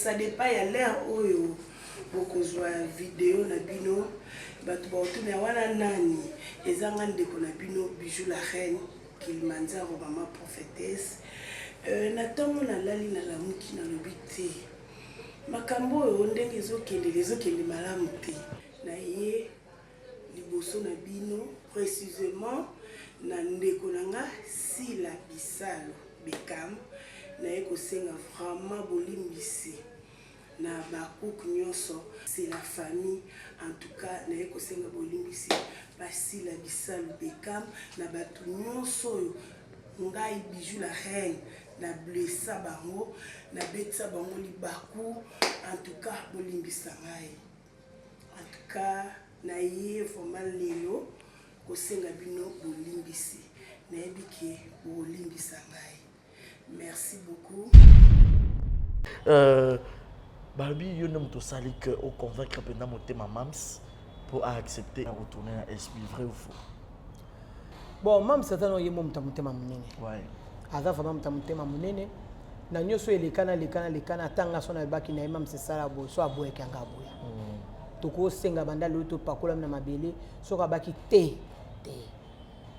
Ça dépend ya l'heure oyo bokozwa video na bino. Bato bakotuna ya wana nani? Eza nga ndeko na bino Bijou la reine Kilimanjaro mama prophetesse. Euh, na ntongo nalali nalamuki nalobi te makambo oyo ndenge ezokendele ezokende malamu te na ye liboso na bino précisément na ndeko na nga Sila Bisalo Beckham naye kosenga vraiment bolimbisi na ba cook nyonso c'est la famille en tout cas naye kosenga bolimbisi ba Sila Bisalu Beckham na bato nyonso oyo ngai Bijou la reine na blessa bango nabetisa bango libaku en tout cas bolimbisa ngai. En tout cas naye vraiment lelo kosenga bino bolimbisi nayebi ke bokolimbisa ngai merci beaucoup. Euh, balobi yo nde moto osali que oconvaincre mpenza motema mams mpo aaccepte ya kotourne na sb vrai ou faux bon mams aza na ye mo moto ya motema monene ouais. aza vraiment moto ya motema monene na nyonso elekana elekana elekana ata nga so nalobaki na ye mamisa esala boye so aboyaki yanga aboya mm. tokosenga banda lelo topakolami na mabele soki abaki te te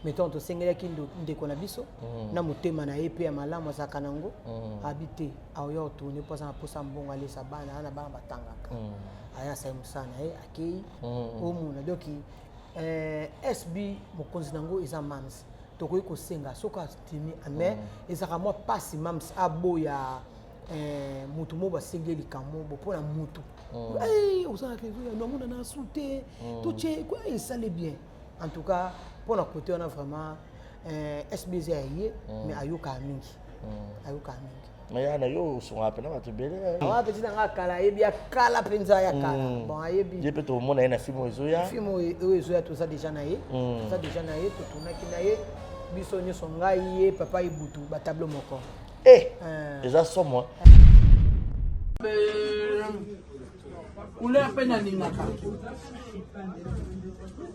mais ntango tosengelaki ndeko na biso mm. na motema na ye mpe ya malamu azalaka nango mm. abi te aoya otourne mpo aza na mposa mbongo alesa bana na bana batangaka mm. aya asali mosala na ye akei mm. omona donc eh, sb mokonzi na yango eza mams tokoki kosenga soki atimi mais mm. ezalaka mwa mpasi mams aboya eh, motu moko basengi ye likambo bo mpo na motu mm. eh, oza na raison ya namona na su te mm. totie esali bien en tout cas mpo na kote wana vraiment eh, sb eza ya ye mais ayokaka mingi ayokaka mingi Mais ya na yo osungaka mpena bato ebele. Awa petit na nga kala ayebi ya kala mpenza ya kala. Mm. Bon ayebi. Ye mpe tomona ye na film oyo ezoya. Film oyo ezoya toza déjà na ye. Mm. Toza déjà na ye totournaki na ye biso nyonso ngai ye papa Ibutu ba tableau moko. Eh! Euh. Eza somo. Couleur mpe nalingaka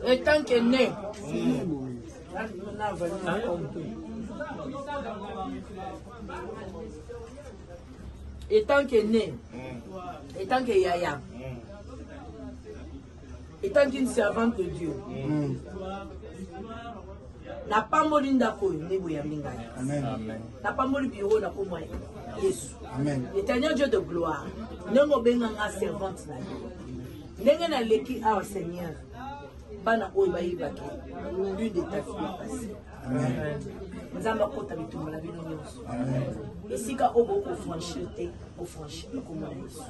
etant que ne Etant que né, mm. etant que yaya, mm. etant qu'une servante de Dieu, mm. napamboli ndako oyo nde boyambi ngai napamboli biro na komwa yesu éternel dieu de gloire ndenge obenga nga servante na yo ndenge naleki awa seigneur bana oyo bayebaki l'une de ta fille passée nzambe akota bitumba na bino nyonso esika oyo bokofranchir te bofranchir nakomona yesu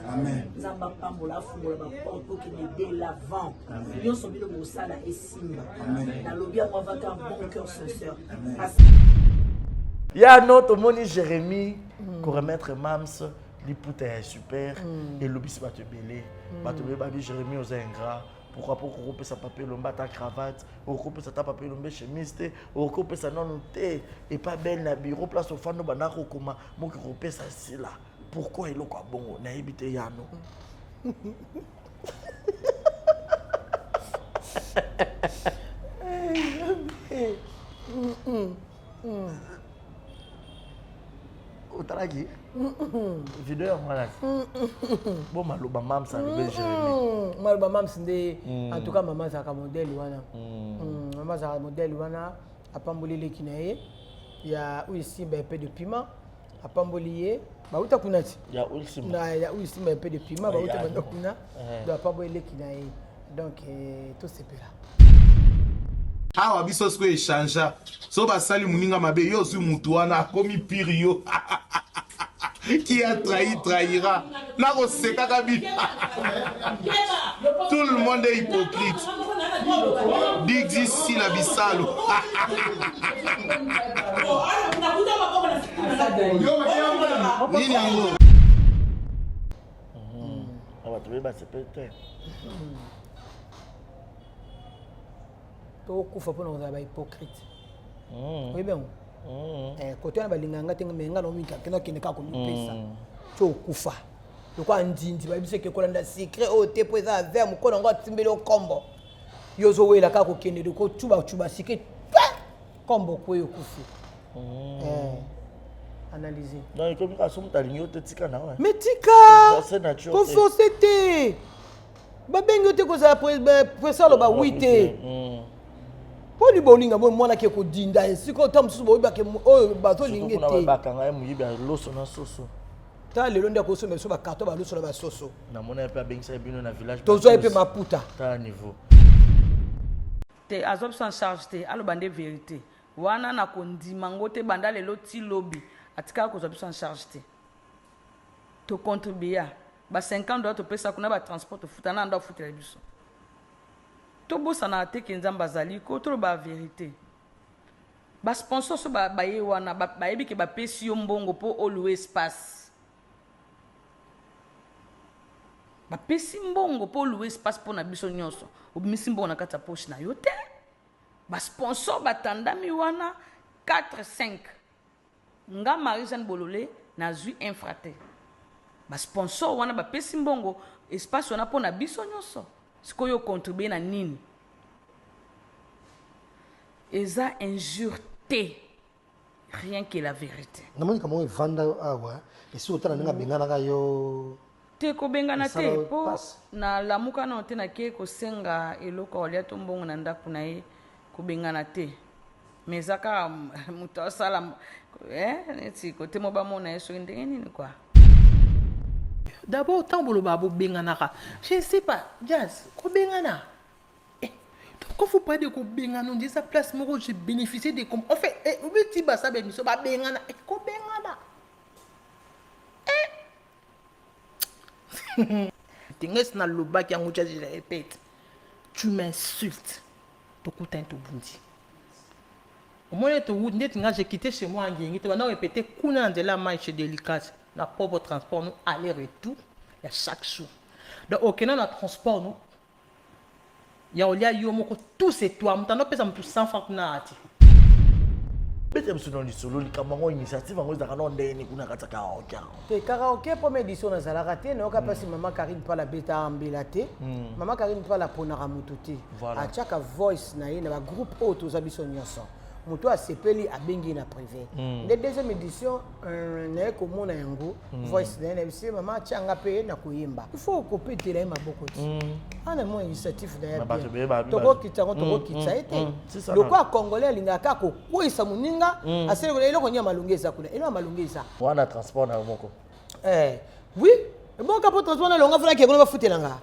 nzambe apambola afungola baporte okende de l'avant nyonso bino bosala esimba nalobi yango avec un bon cœur sincère ya no tomoni jérémie mm. koremettre mams liputa ya super mm. elobisi bato ebele mm. bato ebele babi jérémie oza ingrat pourquoi pas okoki kopesa papa elombe ata cravate okoki kopesa ata papa elombe chemise te okoki kopesa nanu te epa belle na bureau place ofanda obanda kokoma moki kopesa sila pourquoi eloko ya bongo nayebi te yano otalaki video ya mwana bo maloba mams alobi jeremi maloba mams nde mm. en tout cas mama azalaka modèle wana mm. mm, mama azalaka modèle wana apamboli leki na ye ya oyo esimba epe de piment apamboli ye bauta kuna ti ya oyo esimba epe de piment bauta banda kuna eh. donc apamboli leki na ye donc eh, tosepela awa biso sikoyo echangea so basali moninga mabe yo ozwi mutu wana akomi pire yo qui a trahi trahira nakosekaka bino tout le monde est hypocrite didi sila bisalu nini yango bato beye basepeli te tokokufa mpona kozala bahypocrite mm. oyebi yango mm. eh, kote wana balingaka nga te me nga naomika kenda okende kaka komipesa mm. ti okufa lokola nzinzi bayebi soki ekolanda secret oyo te mpo eza ver mokolo yango atimbeli okombo yo ozowela kaka kokende loko cubacuba secret kombo kweyi okufi eh. Analyse. Donc ekomi kaka soki moto alingi yo te tika na yo. Mais tika! Koforce te. Babengi yo te kozala presse aloba oui te. Mpo ni bolinga boye mwana ke kodinda esika ota mosusu boyebake oyo bazolingi te. Bakanga ye moyibi ya loso na soso. Ta lelo nde akosomba biso bakarton baloso na basoso. Namona ye mpe abengisaki bino na village. Tozwa ye mpe maputa. Ta niveau. Te azwa biso en charge te aloba nde verite wana na kondima ngo te banda lelo ti lobi atikala kozwa biso en charge te to contribua ba 50 dollars topesa kuna ba transport tofuta na ndo afutela biso tobosanaka te ke nzambe azali ko toloba verite ba sponsor so baye wana bayebi ke bapesi yo mbongo mpo oloue espace bapesi mbongo mpo oloue espace mpo na biso nyonso obimisi mbongo na kati ya poche na yo te Ba sponsor batandami wana 4 5 nga Marie Jeanne Bolole nazui infra te ba sponsor wana bapesi mbongo espace wana mpo na biso nyonso sikoyo ocontribue na nini eza injure te rien que la verite namoni kamoko evanda yo awa esi otala ndenge abenganaka yo te kobengana te mpo nalamuka nano te nake kosenga eloko akolia to mbongo na ndako na ye kobengana te mais eza kaka moto asala eh, neti kote mo bamona ye soki ndenge nini kua d'abord ntango bolobaka bobenganaka je ne sais pas jazz kobengana Eh, quand vous parlez de kobengana on dit ça place moko je bénéficie de en fait eh, obi ti basa ba émission babengana eh, kobengana eh. Ndenge nalobaki yango tia je répète tu m'insultes tokutani tobundi omoni ete ndeti nga j'ai quitté chez moi ngengi te banda répété kuna na nzela ya mai chez délicate na propre transport no aller retour ya chaque jour donc okenda na transport no ya olia yo moko tout c'est toi moto anopesa moto 100 franc kuna ati beta biso na lisolo likambo yango initiative yango ezalaka nao ndenge nini kuna kati ya karaoke yango te karaoke première édition nazalaka te nayoka mpasi mm. mama karine mpala abetaka mbela te mm. mama karine mpala aponaka moto te atiaka voice na ye na bagroupe oyo toza biso nyonso moto asepeli abengi ye na privé mm. nde deuxième édition euh, naye komona yango mm. voice na ye nayebisi ye mama atya nga mpe na koyemba il faut kopetela ye maboko ti mm. ana mwa initiative na ye tokokitisa yango tokokitisa ye te lokola congolais alingaka kaka kokweyisa moninga asali eloko nini ya malonga eza kuna eloko ya malonga eza wana transport na yo moko eh, oui ebonga mpo transport na longa fana kekona bafutela nga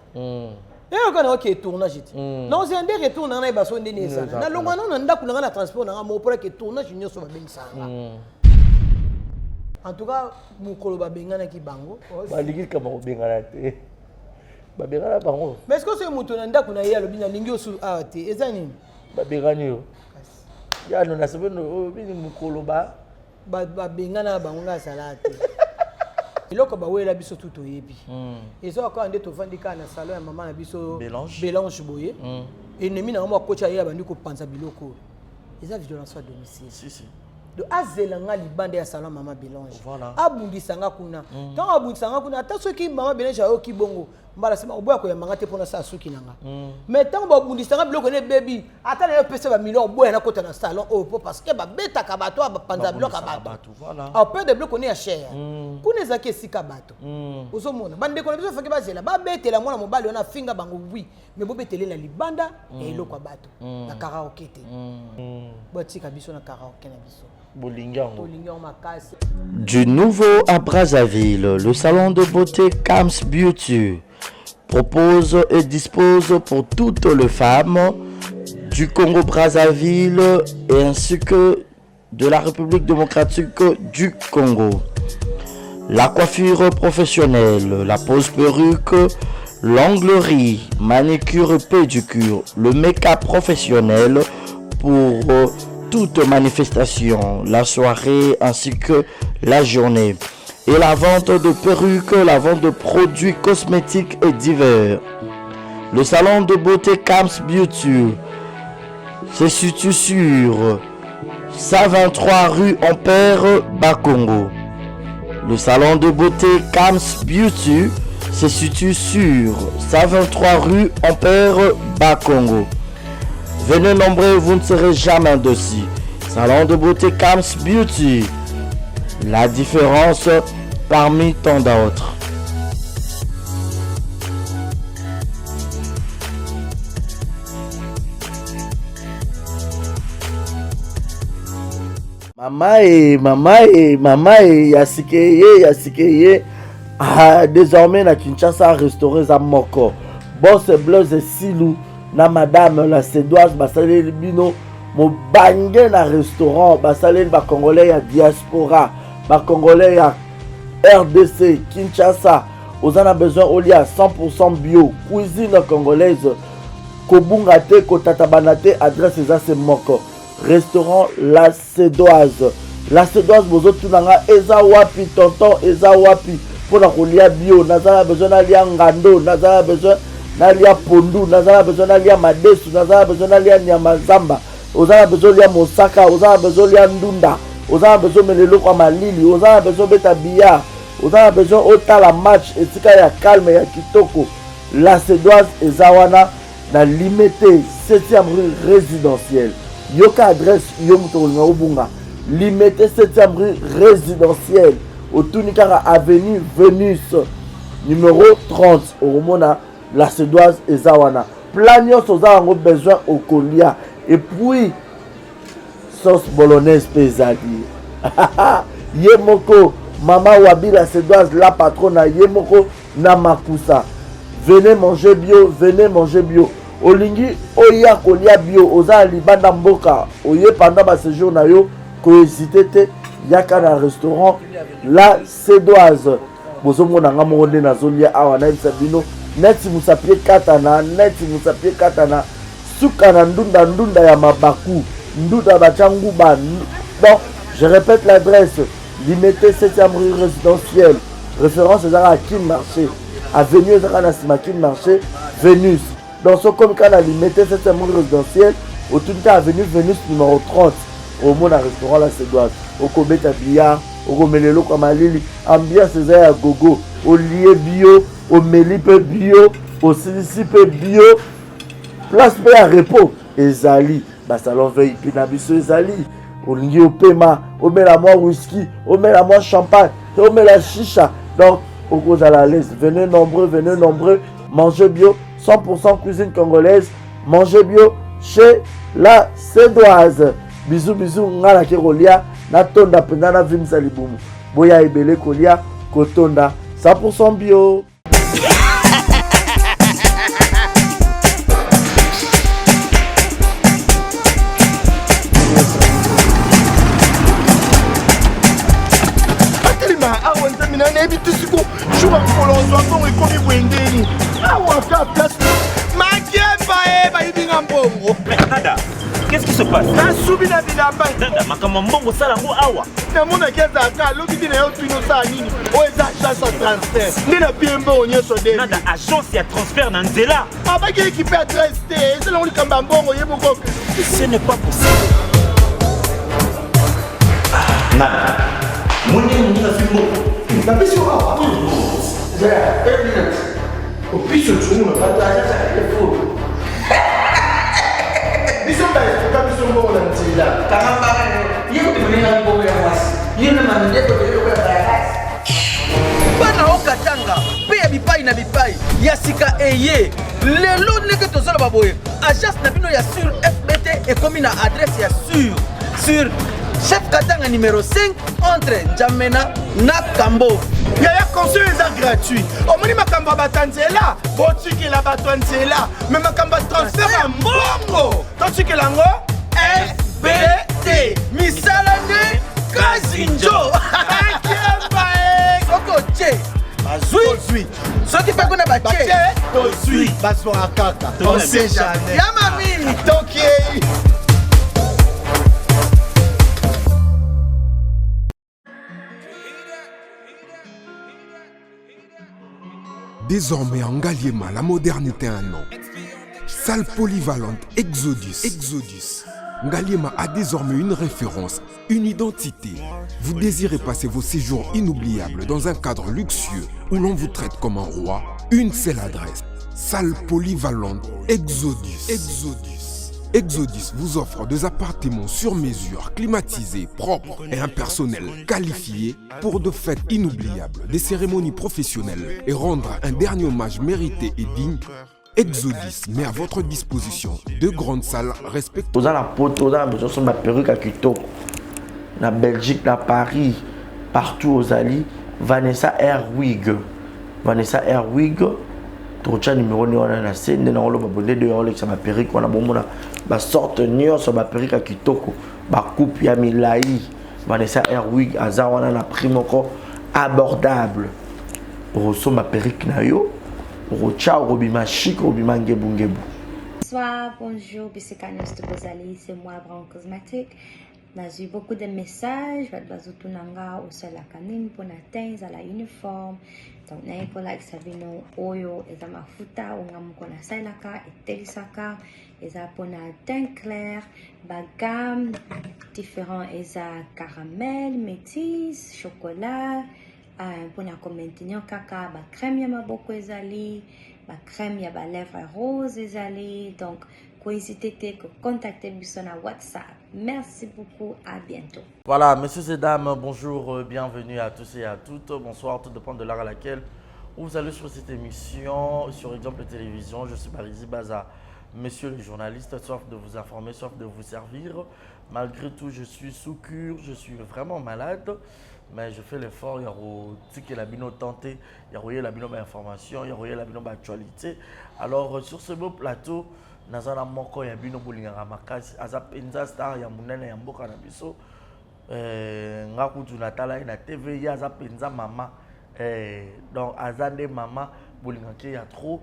eyoka na oke tournage te naozela nde retour na nga nayeba so ndeni ezala nalongwa nano na ndako na nga na transport na nga moko mpona ke tournage nyonso babengisaka nga en tout cas mokolo babenganaki bango balingi likambo kobengana te babengana bango mais ce que soki moto na ndako na ye alobi nalingi osu awa te eza nini babengani yo yano nasepeli obini mokolo ba babengana bango nga azala te eloko bawela biso tu toyebi hmm. eza kaka nde tovandi kaka na salon ya mama na biso belange boye hmm. ennemi na yango akoti aye abandi kopanza biloko oyo eza violence ya domicile si, si. donc azela nga libanda ya salon mama belange voilà. abundisa nga kuna ntango mm. abundisa nga kuna ata soki mama belange ayoki bongo mbala nsima oboya koyamba nga te mpo nasala suki na nga mm. mais ntango babundisa nga biloko ene ebebi ata nayo pesa bamilio oboya nakota na salon oyo mpo parce que babetaka bato oyo bapanza biloko ya bato apede biloko ne ya cher mm. kuna ezalaki esika bato mm. ozomona bandeko na biso faki bazela babetela mwana mobali wana afinga bango wi mais bobetele na libanda ya eloko ya bato na karaoke te botika biso na karaoke na biso bolingi yango tolingi yango makasi Du nouveau à Brazzaville, le salon de beauté Kams Beauty propose et dispose pour toutes les femmes du Congo-Brazzaville et ainsi que de la République démocratique du Congo. La coiffure professionnelle, la pose perruque, l'onglerie, manicure, pédicure, le make-up professionnel pour euh, toute manifestation, la soirée ainsi que la journée. Et la vente de perruques, la vente de produits cosmétiques et divers. Le salon de beauté Camps Beauty se situe sur 123 rue Ampère Bakongo. Le salon de beauté Camps Beauty se situe sur 123 rue Ampère Bakongo. Venez nombreux, vous ne serez jamais dessus. Salon de beauté Camps Beauty. La différence parmi tant d'autres. Mama e, mama e, mama e, ya sike ye, ya sike ye. Ah, désormais na Kinshasa restaurant eza moko. Boss Blaise Silu na madame la Cédoise basaleli bino mobange na restaurant basaleli ba congolais ya diaspora, ba congolais ya RDC Kinshasa. Oza na besoin olia 100% bio, cuisine congolaise. Kobunga te, kotatabana te, adresse eza se moko. Restaurant La Cedoise. La Cedoise bozotuna nga eza wapi tonton eza wapi mpo na kolia bio naza na besoin nalia ngando naza na besoin nalia pondu naza na besoin nalia madesu naza na besoin nalia nyama zamba oza na besoin olia mosaka oza na besoin olia ndunda oza na besoin omela eloko ya malili oza na besoin obeta billard oza na besoin otala match esika ya calme ya kitoko La Cedoise eza wana na limete 7e rue résidentielle yoka adresse yo moto okolinga obunga limete 7e rue résidentielle otuni kaka avenue venus numéro 30 okomona la cedoise eza wana plat nyonso oza yango besoin okolia et puis sauce bolognaise mpe ezali ye moko mama wabi la cedoise la patrona ye moko na makusa venez manger bio venez manger bio olingi oya kolia bio oza na libanda mboka oye pendant ba séjour na yo kohésite te yaka na restaurant la cedoise bozomona nga moko nde nazolia awa nayebisa bino neti mosapi ekatana neti mosapi ekatana suka na ndunda ndunda ya mabaku ndunda batya nguba donc je répète l'adresse limete 7e rue résidentielle référence ezaka kin marché avenue ezaka na nsima kin marché venus donc soki okomi kaka na limete 7e rue résidentielle otuni kaka avenue venus numéro 30 omona restaurant la cedoise okobeta billard okomela eloko ya malili ambiance eza ya gogo olie bio omeli mpe bio osilisi mpe bio place mpe ya repos ezali basalon vip na biso ezali olingi opema omela mwa whisky omela mwa champagne omela shisha donc okozala à l'aise venez nombreux venez nombreux manger bio 100% cuisine congolaise manger bio chez la cédoise bisous bisous nga nake kolia natonda mpenza navimisa libumu boya ebele kolia kotonda 100% bio atelema awa nzambe na nayebi te siko jour ya mokolo ozwa mbongo ekomi boye ndeni awa ka place makemba e bayibi nga mbongo nada Qu'est-ce qui se passe nasubi na bilamba Dada, makambo ya mbongo osala yango awa namonaki azalaka alobi te na yo tuni osala nini oyo eza agence ya transfert nde na pie mbongo nyonso de nada agence ya transfert na nzela abaki ekipe adresse te eza nango likambo ya mbongo ye moko ce n'est pas possible nada moni moninga azwi mbongo napesi yo awa opiso tunguna bato agence ya carrefour biso baestoka biso mbongo na nzela kanga mbanga yo ye kutu moninga mbongo ya mwasi yo na mandeko eloko ya bayakasi bana o katanga mpe ya bipai na bipai ya sika eye lelo ndenge tozoloba boye agence na bino ya sur fbt ekomi na adresse ya sur sur chef katanga numero 5 entre njamena na kambo yaya conseil eza gratuit omoni makambo ya bato ya nzela botikela bato ya nzela me makambo ya transfert ya mbongo totikela yango fbt misala nde kazinjo soki otie bazwi soki mpe kuna batie tozwi bazwaka kaka on sait jamais ya mami tokiei Désormais en Ngaliema, la modernité a un nom. Salle polyvalente Exodus. Exodus. Ngaliema a désormais une référence, une identité. Vous désirez passer vos séjours inoubliables dans un cadre luxueux où l'on vous traite comme un roi Une seule adresse. Salle polyvalente Exodus. Exodus. Exodus vous offre des appartements sur mesure, climatisés, propres et un personnel qualifié pour de fêtes inoubliables, des cérémonies professionnelles et rendre un dernier hommage mérité et digne. Exodus met à votre disposition deux grandes salles respectant. Oza na poto, oza na besoin osomba perruque ya kitoko na Belgique, na Paris, partout ozali, Vanessa Airwig. Vanessa Airwig, tokotya numero nde wana na se nde nakoloba boye nde de olekisa ba perruque wana bomona ba sorte nyonso ba perruque ya kitoko, ba coupe ya milai. Vanessa Airwig aza wana na prix moko abordable. Okosomba perruque na yo, okotya, okobima chic, okobima ngebu ngebu. Bonsoir, bonjour, bisika nyonso bozali, c'est moi Brown Cosmetic. Nazwi beaucoup de messages, bato bazotuna nga osalaka nini mpona teint ezala uniforme. Donc naye kolakisa bino oyo eza mafuta oyo nga moko nasalelaka, etelisaka, eza mpona teint clair, ba gamme différent eza caramel, métis, chocolat, mpona ko maintenir kaka ba crème ya maboko ezali, ba crème ya ba lèvres rose ezali. Donc ko hésiter te ko contacter biso na WhatsApp. Merci beaucoup, à bientôt. Voilà, messieurs et dames, bonjour, bienvenue à tous et à toutes. Bonsoir, tout dépend de l'heure à laquelle vous allez sur cette émission, sur Exemple Télévision. Je suis Barisi Baza, monsieur le journaliste, soif de vous informer, soif de vous servir. Malgré tout, je suis sous cure, je suis vraiment malade, mais je fais l'effort, il y a la bino tenté, il y a la bino information, il y a la bino actualité. Alors, sur ce beau plateau, naza na moko ya bino bolingaka makasi, aza penza star ya munene ya mboka na biso. Nga kutu natala ye na TV, ye aza penza mama. Donc aza nde mama bolingaki ya trop.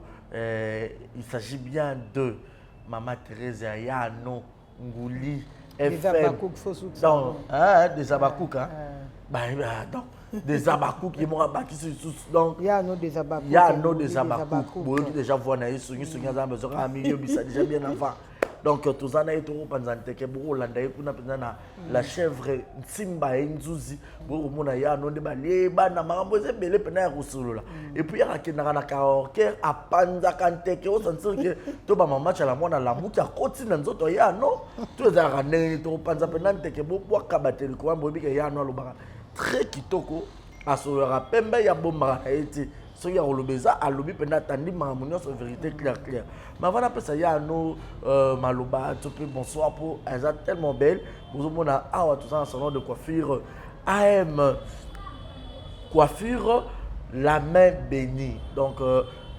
Il s'agit bien de Mama Thérèse Yano Nguli Des FM. Abakouk, faut sous Donc, hein, des Abakouk, hein. Bah, bah, donc, des Abakouk, ils m'ont abattu sur sous. Donc, Yano des Abakouk. Yano des Abakouk. Boyoki déjà voix na ye, songi songi aza besoin ka milieu bisa déjà bien avant. Donc, toza na ye tokopanza nteke, bokolanda ye kuna mpenza na la chèvre Nsimba ye Nzuzi, bokomona Yano nde balie bana makambo eza ebele mpena ya kosolola. Et puis akendaka na karaoke, apanzaka nteke, osentir ke to ba mama Tshala mwana lamuki akoti na nzoto ya Yano, to ezalaka ndenge nini tokopanza mpena nteke, bobwaka bateliko wana, boyebi ke Yano alobaka très kitoko, asololaka pembe, ya bombaka na ye te. Soki akoloba eza alobi mpenza atandi makambo nyonso, vérité claire claire. Mais avant napesa Yano maloba to mpe bonsoir po eza tellement belle, bozomona awa toza na salon de coiffure AM Coiffure la main bénie. Donc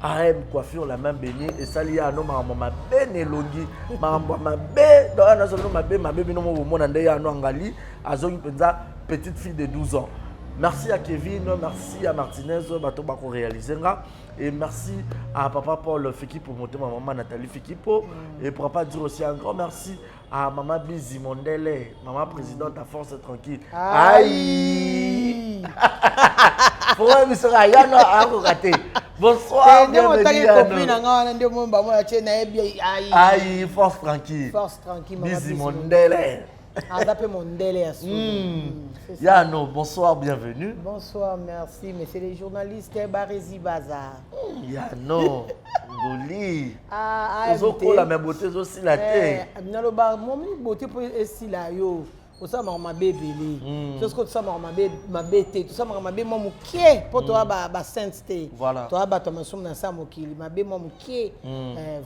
AM Coiffure la main bénie esali Yano makambo mabe na elongi, makambo mabe, donc Yano azali mabe mabe bino moko bomona nde Yano angali azongi mpenza petite fille de 12 ans. Merci à Kevin, merci à Martinez, bato bako réaliser nga, et merci à papa Paul Fikipo, motema maman Nathalie Fikipo, et pour pas dire aussi un grand merci à maman Bizi Mondele, maman présidente à Force Tranquille. Aïe. Pourquoi monsieur Yano a raté? Bonsoir, bienvenue. Aïe, Force Tranquille. Force Tranquille, maman Bizi Mondele. Aza pe mondele ya solo. Yano, bonsoir, bienvenue. Bonsoir, merci, messieurs les journalistes, Barezi Bazar. Yano, Ngoli. Ah, ozokola mais beauté ezosila te. Naloba momi beauté po esila yo. Osalamaka mabe ebele. Soki tosalamaka mabe mabe te, tosalamaka mabe mwa moke po toya ba sainte te. Toya bato ya masumu na sa mokili, mabe mwa moke.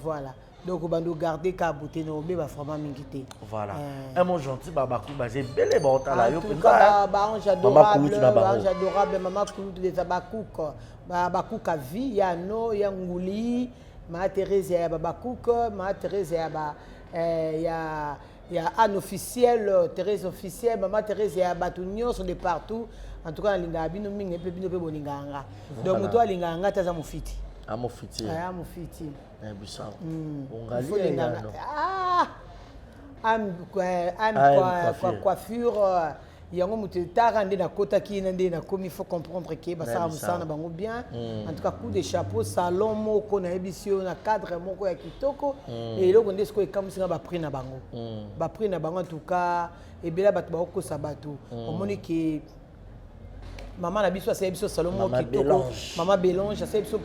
Voilà. Donc bando garder ka beauté no obeba vraiment mingi te. Voilà. Un mot gentil ba ku ba ebele ba otala yo penza. Ba ange adorable, ba ange adorable maman Kulutu des Abakouk. Ba Abakouk a vie ya no ya Nguli, ma Thérèse ya ba Abakouk, ma Thérèse ya ba ya ya Anne officielle, Thérèse officielle, maman Thérèse ya bato nyonso de partout. En tout cas nalinga bino mingi pe bino pe bolinga nga. Donc moto alinga nga taza mofiti. A mofiti. Ah mofiti. Bisao. Ongali ya no. Ah! Am coiffure yango moto etaka nde nakotaki na nde nakomi, faut comprendre ke basala mosala na bango bien. En tout cas coup de chapeau, salon moko nayebisi yo na cadre moko ya kitoko. Eloko nde sikoyo ekamwisi nga ba prix na bango. Ba prix na bango en tout cas ebele bato bakokosa bato. Omoni ke mama na biso asali biso salon moko kitoko, mama Belonge asali biso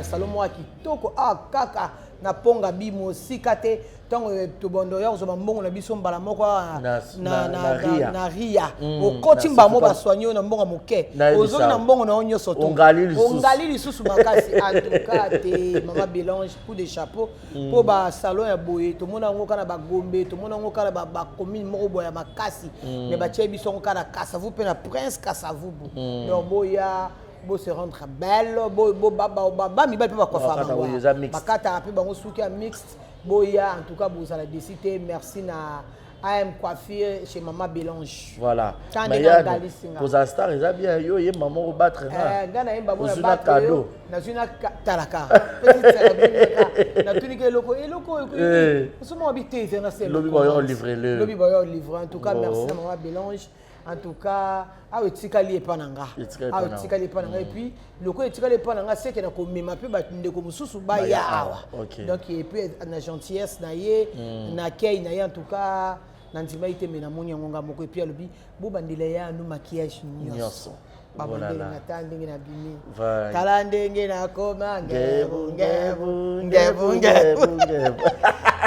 salon moko ya kitoko. Ah kaka Na ponga bi mosika te ntango eh, tobondo ya kozwa mbongo na biso mbala moko awa Na- na, na- na, na na, Ria. na ria Mm, okoti na mbamo Sofipa- basoigne yo na mbongo ya moke Nayebisa ozongi na yo. mbongo na yo nyonso to Ongali lisusu. ongali lisusu makasi en tout cas te mama Belange coup de chapeau mpo basalon ya boye tomona yango kaka na bagombe tomona yango kaka na bacommune moko boye ya makasi Mm. mais batie biso yango kaka na kasavu mpe na prince kasavubu Mm. donc boya bo se rendre belle bo- bo- ba- ba- ba- ba mibali mpe bakwafaka Bakata bango oyo eza mixte. bakataka mpe bango suki ya mixte boya en tout cas bozala desi te merci na am coiffure chez mama Belange Voilà. Tant Mais ndenge Yann, angalisi nga. kozala star eza bien yo oyemba moko battre nga. Eh, nga nayemba mona Ozwi na bato oyo, cadeau. nazwi na ka- talaka Petite salade, natuniki eloko eloko oyo Eh. osomaka bi te eza na se Lobi bayo olivre le. lobi bayo olivre en tout cas Oh. merci na mama Belange en tout cas awa etikali epa na nga Etikali epa awa na yo. etikali epa na nga et puis loko etikali epa na nga seke na komema mpe bato ndeko mosusu baya Baya awa awa, ok. donc et puis na gentillesse na ye Mm. na accueil na ye en tout cas nandimai te me namoni yango nga moko et puis alobi bobandela ye anu maquillage nyonso Nyonso. babandeli Voilà. na ta ndenge nabimi Voilà. tala ndenge nakoma Ngebu, ngebu ngebu, ngebu ngebu ngebu.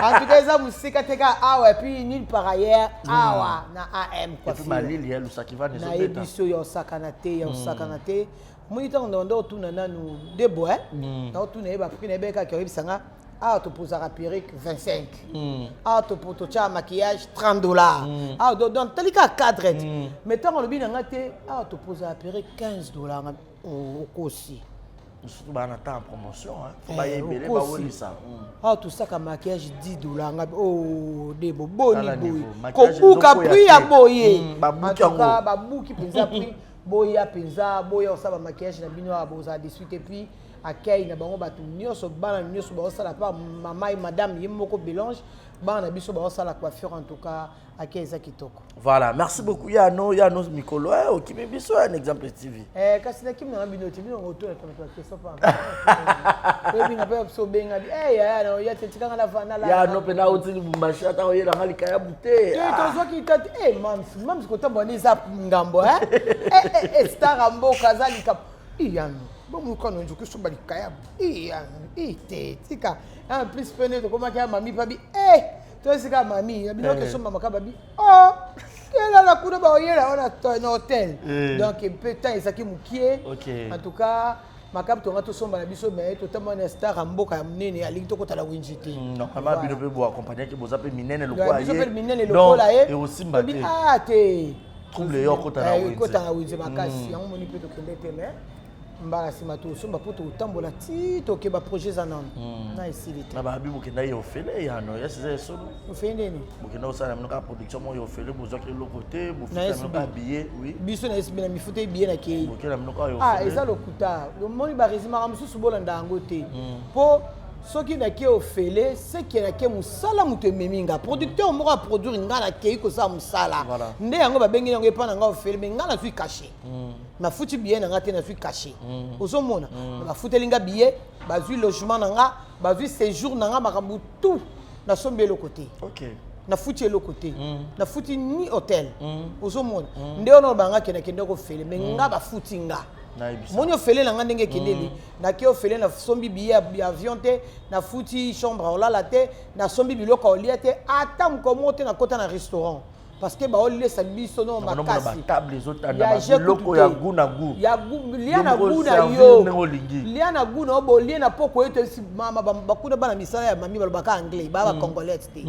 en tout cas eza mosika te kaka awa et puis nulle par ailleurs awa na am Et puis coiffure malili ya lusaki vana ezobeta. nayebi so ya osakana te ya osakana te omoni ntango na otuna nanu debo e Mm. naotuna ye baprix na ye kaka oyebisa nga awa topozaka perruque 25 Mm. awa topo- totyaka maquillage 30 dollars Mm. awa do- donc tali kaka cadre te mais ntango alobi na nga te awa topozaka perruque 15 dollars nga oh, okosi Surtout bana temps en promotion hein. Faut Eh, baye ebele okosi. bawolisa. Mm. awa tosaka maquillage 10 dollars nga oh, debo boni Tala boye niveau. Maquillage kobuka ezokwea prix ya te. boye Mm, babuki En tout cas, yango. babuki mpenza prix boya mpenza boya kosala bamaquillage na bino awa bozala desuite epuis accueil na bango bato nyonso bana nyonso baosala pa mama ye madame ye moko belange bana na biso baosala coiffure en tout cas accueil eza kitoko Voilà, merci beaucoup Yano, Yano Mikolo, eh, okimi biso un exemple TV. Eh, kasi nakimi nanga bino te bino otona question pa oyebinga mpe biso obenga bi eh, yaya na oya te tikanga na vanda la Yano mpe na oti Lubumbashi ata oyelanga likayabu te. te Ah. tozwaki tate eh, mams mams kotambola nde eza ngambo eh? Eh, eh, eh, star ya mboka aza likambo iyano bomokano nzoki osomba likayabu iyano i te tika en plus mpe nde tokomaki ya mami pabi e toesika mami na biloko Eh. esomba maka babi o kelala kuna baoyela wana na hotel Eh. donc mpe temps ezalaki mokie Ok. en tout cas makambo tonga tosomba na biso me totambola na star ya mboka ya monene alingi tokota na winji te Normalement bino mpe boaccompagnaki boza mpe minene lokola biso ye. mpe minene lokola ye Donc, ekosimba tobi, te. ah te Trouble yo okota na Eh, wenze. ekota na wenze makasi Mm. yango moni mpe tokende te mais mbala nsima tosomba mpo totambola ti toke baprojet eza nano Mm. na esili te Na babi bokenda ye ofele yano, yasi eza esolo. ofei ndeni Bokenda kosala na bino kaka production moko ya ofele bozwaki eloko te, Na bofuta bino SB. kaka billet, oui. biso na SB na mifuta ebiye na kei Bokenda bino kaka ya ah ofele. eza lokuta omoni baresimaka mosusu bolanda yango te mpo soki nake ofele seke nake mosala moto ememi nga producteur moko aproduire nga nakei kosala mosala Voilà. nde yango babengi yango epa na nga ofele me nga nazwi cachet Mm. nafuti billet na nga te nazwi cachet Mm. ozomona Mm. bafuteli nga billet bazwi logement na nga bazwi séjour na nga makambo tout nasombi eloko te Ok. nafuti eloko te nafuti ni hotel ozomona nde wana banga kende kende kofele me nga bafuti nga Nayebisa. moni ofele na nga ndenge ekendeli nake ofele nasombi billet ya avion te nafuti chambre ya olala te nasombi biloko ya olia te ata mokolo moko te nakota na restaurant parce que baolesa biso no Namona makasi batable ezotanda Ya je biloko kutu ya te. goût na goût. ya gu- lia Yo na moko gu na servir yo ndenge olingi. lia na gu na yo bolie na poko ete esi mama ba- bakuna bana misala ya mami balobaka anglais baa bacongolais te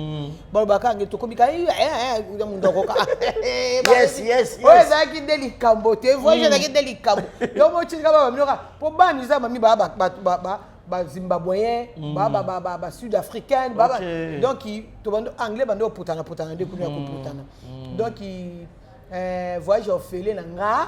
balobaka anglais tokomi ka eh, eh, eh, mundoko ka Yes, yes, oyo yes. ezalaki nde likambo te voyage ezalaki nde likambo yo motindika ba baminoka mpo bana eza mami baa bazimbabwéen Mm. basud africaine ba- ba- Ok. donc tobando anglais bando oputana putana nde kuna ya koputana donc eh, voyage ya ofele na nga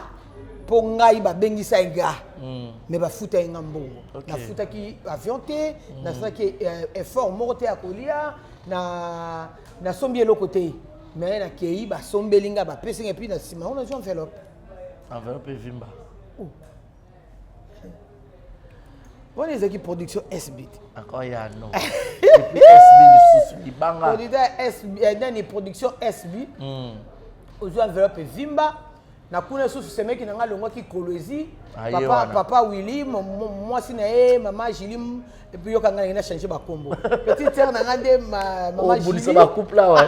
mpo ngai babengisa ye nga Mm. mais bafuta ye nga mbongo Ok. nafutaki avion te nasalaki eh, effort moko te ya kolia na nasombi eloko te mais nakei basombeli nga bapesi nga epuis na nsima ngo nazwi enveloppe Enveloppe evimba. wana ezalaki production sb te Encore Yano. Et puis SB lisusu libanga. producteur SB, eh, nani production sb Mm. ozwi enveloppe evimba Na kuna susu semeki na nga alongwaki Kolwezi. Aye Papa, wana. papa Willy, mwasi na ye, mama Julie, et puis yoka nga na changer ba kombo. Petite sœur na nga nde ma, mama Obundisa Julie. ba couple awa.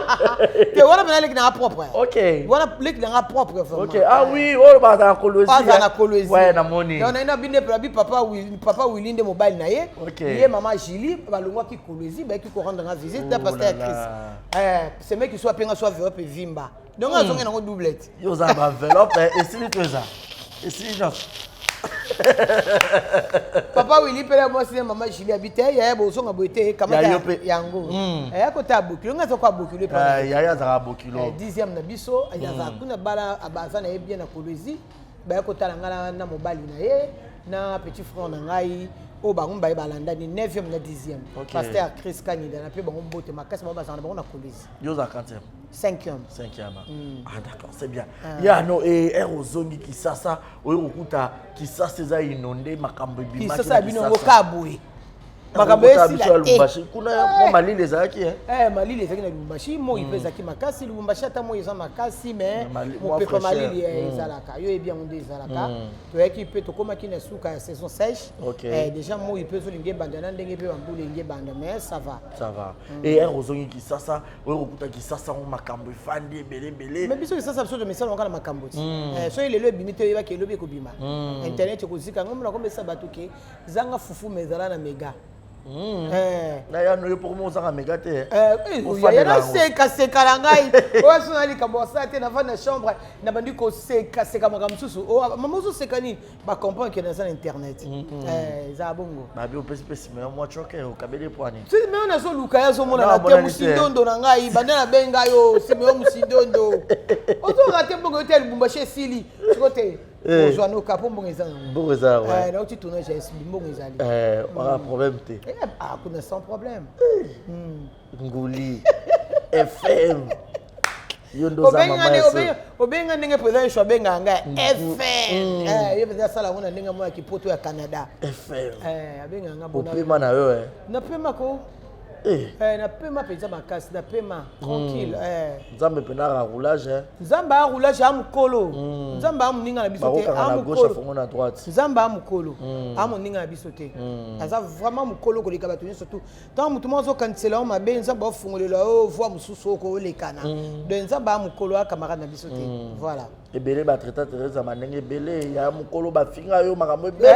Te wana pena leki na nga propre. Ok. Wana leki na nga propre vraiment. Ok, ah oui, oyo bazala na Kolwezi. Aza na Kolwezi. Ouais, namoni. Donc na binde pe bi papa Willy, papa Willy nde mobali na ye. Ok. Ye mama Julie balongwaki Kolwezi, bayaki ko rendre nga visite na Oh pasteur là Chris. là. Eh, semeki soit penga soit velope vimba. Donc azongi nango doublette. Yo oza na ba enveloppe, eh, esili to eza. Esili nyonso. Papa Willy mpe na mwasi na mama Julie abi te yaya bozonga boye te kamata Ya yo pe. yango. Aya kota ya bokilo nga aza ko ya bokilo epa na Eh, ye. yaya azalaka bokilo. Eh, dixième na biso azala kuna bala aza na ye bien na Kolwezi baya kotala nga na mobali na ye na petit frère na ngai oyo bango mibale balandani 9e na 10e. Ok. Pasteur Chris Kanida na mpe bango mbote makasi bango bazala na bango na Kolwezi. Yo ozala quantième? 5e. 5e. Ah d'accord, c'est bien. Ah. Ya no et er ozongi Kisasa, oyo kokuta Kisasa eza inondé makambo ebimaki. Kisasa na ya bino yango Kisasa. kaka boye. Makambo Okota esila biso ya te. Lubumbashi kuna mwa malili ezalaki eh. Eh, malili ezalaki na Lubumbashi, moi mpe ezalaki makasi. Lubumbashi ata moi eza makasi, mais mwa mopepe fraîcheur. malili ezalaka. Yo oyebi yango nde ezalaka. Toyaki mpe tokomaki na suka ya saison sèche. Ok. Eh, déjà moi mpe ezolinga ebanda na ndenge mpe bambula elingi ebanda, mais ça va. Ça va. Et er ozongi Kisasa, oyo kokuta Kisasa ngo makambo efandi ebele ebele. Mais biso Kisasa biso tomesana kaka na makambo ti. Eh, soki lelo ebimi te oyebaki elobi ekobima. Internet ekozika yango mona komesa bato ke zanga fufu mais ezala na mega. Eh. Na ya no yo pour moi ozanga mega te. Eh, eh, Ofandela yaya yango. nasekaseka na ngai oyo so na likambo asala te navandi na chambre nabandi kosekaseka makambo mosusu. Oh, mama ozoseka nini bacomprendre ke naza na internet. Eh, ezala bongo. Babi opesi pe Simeon mwa choke okabeli pwani. Simeon nazoluka ye azomonana Non, te amonani te. mosindondo na ngai banda nabenga yo Simeon mosindondo ozoka te mbongo yo te ya Lubumbashi esili siko te Eh. ozwa noka mpo mbongo eza nango. Mbongo eza, ouais. Eh, nauti tournage ya SB, mbongo ezali. Eh, waka problème te. Eh, ah, kuna sans problème. Nguli FM. Yo ndo oza mama ya so. Obenga ndenge président Yeshua abengaka ngai FM. Eh, ye président asala yango na ndenge moko ya kipoto ya Canada. FM. Eh, abengaka nga bona. Opema na yo eh. Napema ko. Eh. Eh, napema mpenza makasi, napema tranquille. Eh. Nzambe mpenza aka roulage eh. Nzambe a roulage a mokolo. Nzambe a moninga na biso te, Bakokanga a na gauche mokolo. afongo na droite. Nzambe a mokolo. A moninga na biso te. Aza vraiment mokolo koleka bato nyonso tu. Ntango moto moko azokanisela yo mabe, Nzambe aofungolela yo voie mosusu oko olekana. Donc Nzambe a mokolo a camarade na biso te. Voilà. Ebele batraita Therese mandenge ebele ya mokolo bafinga yo makambo ebele.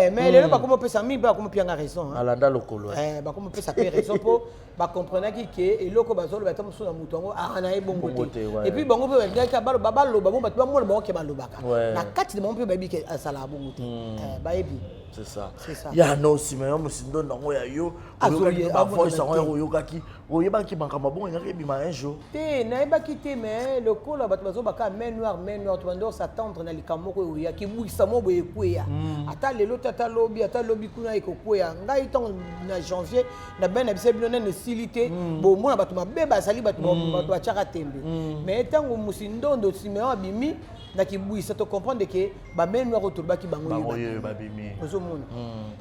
Eh, mais lelo bakomi opesa mingi mpe bakomi opianga raison. Hein. Alanda lokolo. eh. Eh, bakomi opesa mpe raison mpo bacomprenaki ke eloko bazoloba ata mosusu na moto yango aa na ye bongo Bongo te. te, ouais. Et puis bango mpe balingaki baloba baloba bongo bato bamona bango ke balobaka. Ouais. Na kati na bango mpe bayebi ke azalaka bongo te. Eh, bayebi. C'est ça. C'est ça. Ya no Simeon Musindo nango ya yo. Azo Oyokaki ye- ba voice amona yango te. oyokaki. Oyebaki makambo bongo engaki ebima un jour. Te nayebaki te mais lokola bato bazobaka main noire main noire tobandi osatendre na likambo moko oyo oyaki bwisa mo boye ekweya ata lelo te ata lobi ata lobi kuna ekokweya ngai ntango na janvier nabai na biso bino nene esili te bomona bato mabe bazali bato bato batiaka tembe mais ntango mosindondo Simeon abimi na kibwisa tocomprendre ke bamain noire oyo tolobaki bango Bango oyo yo babimi. ozomona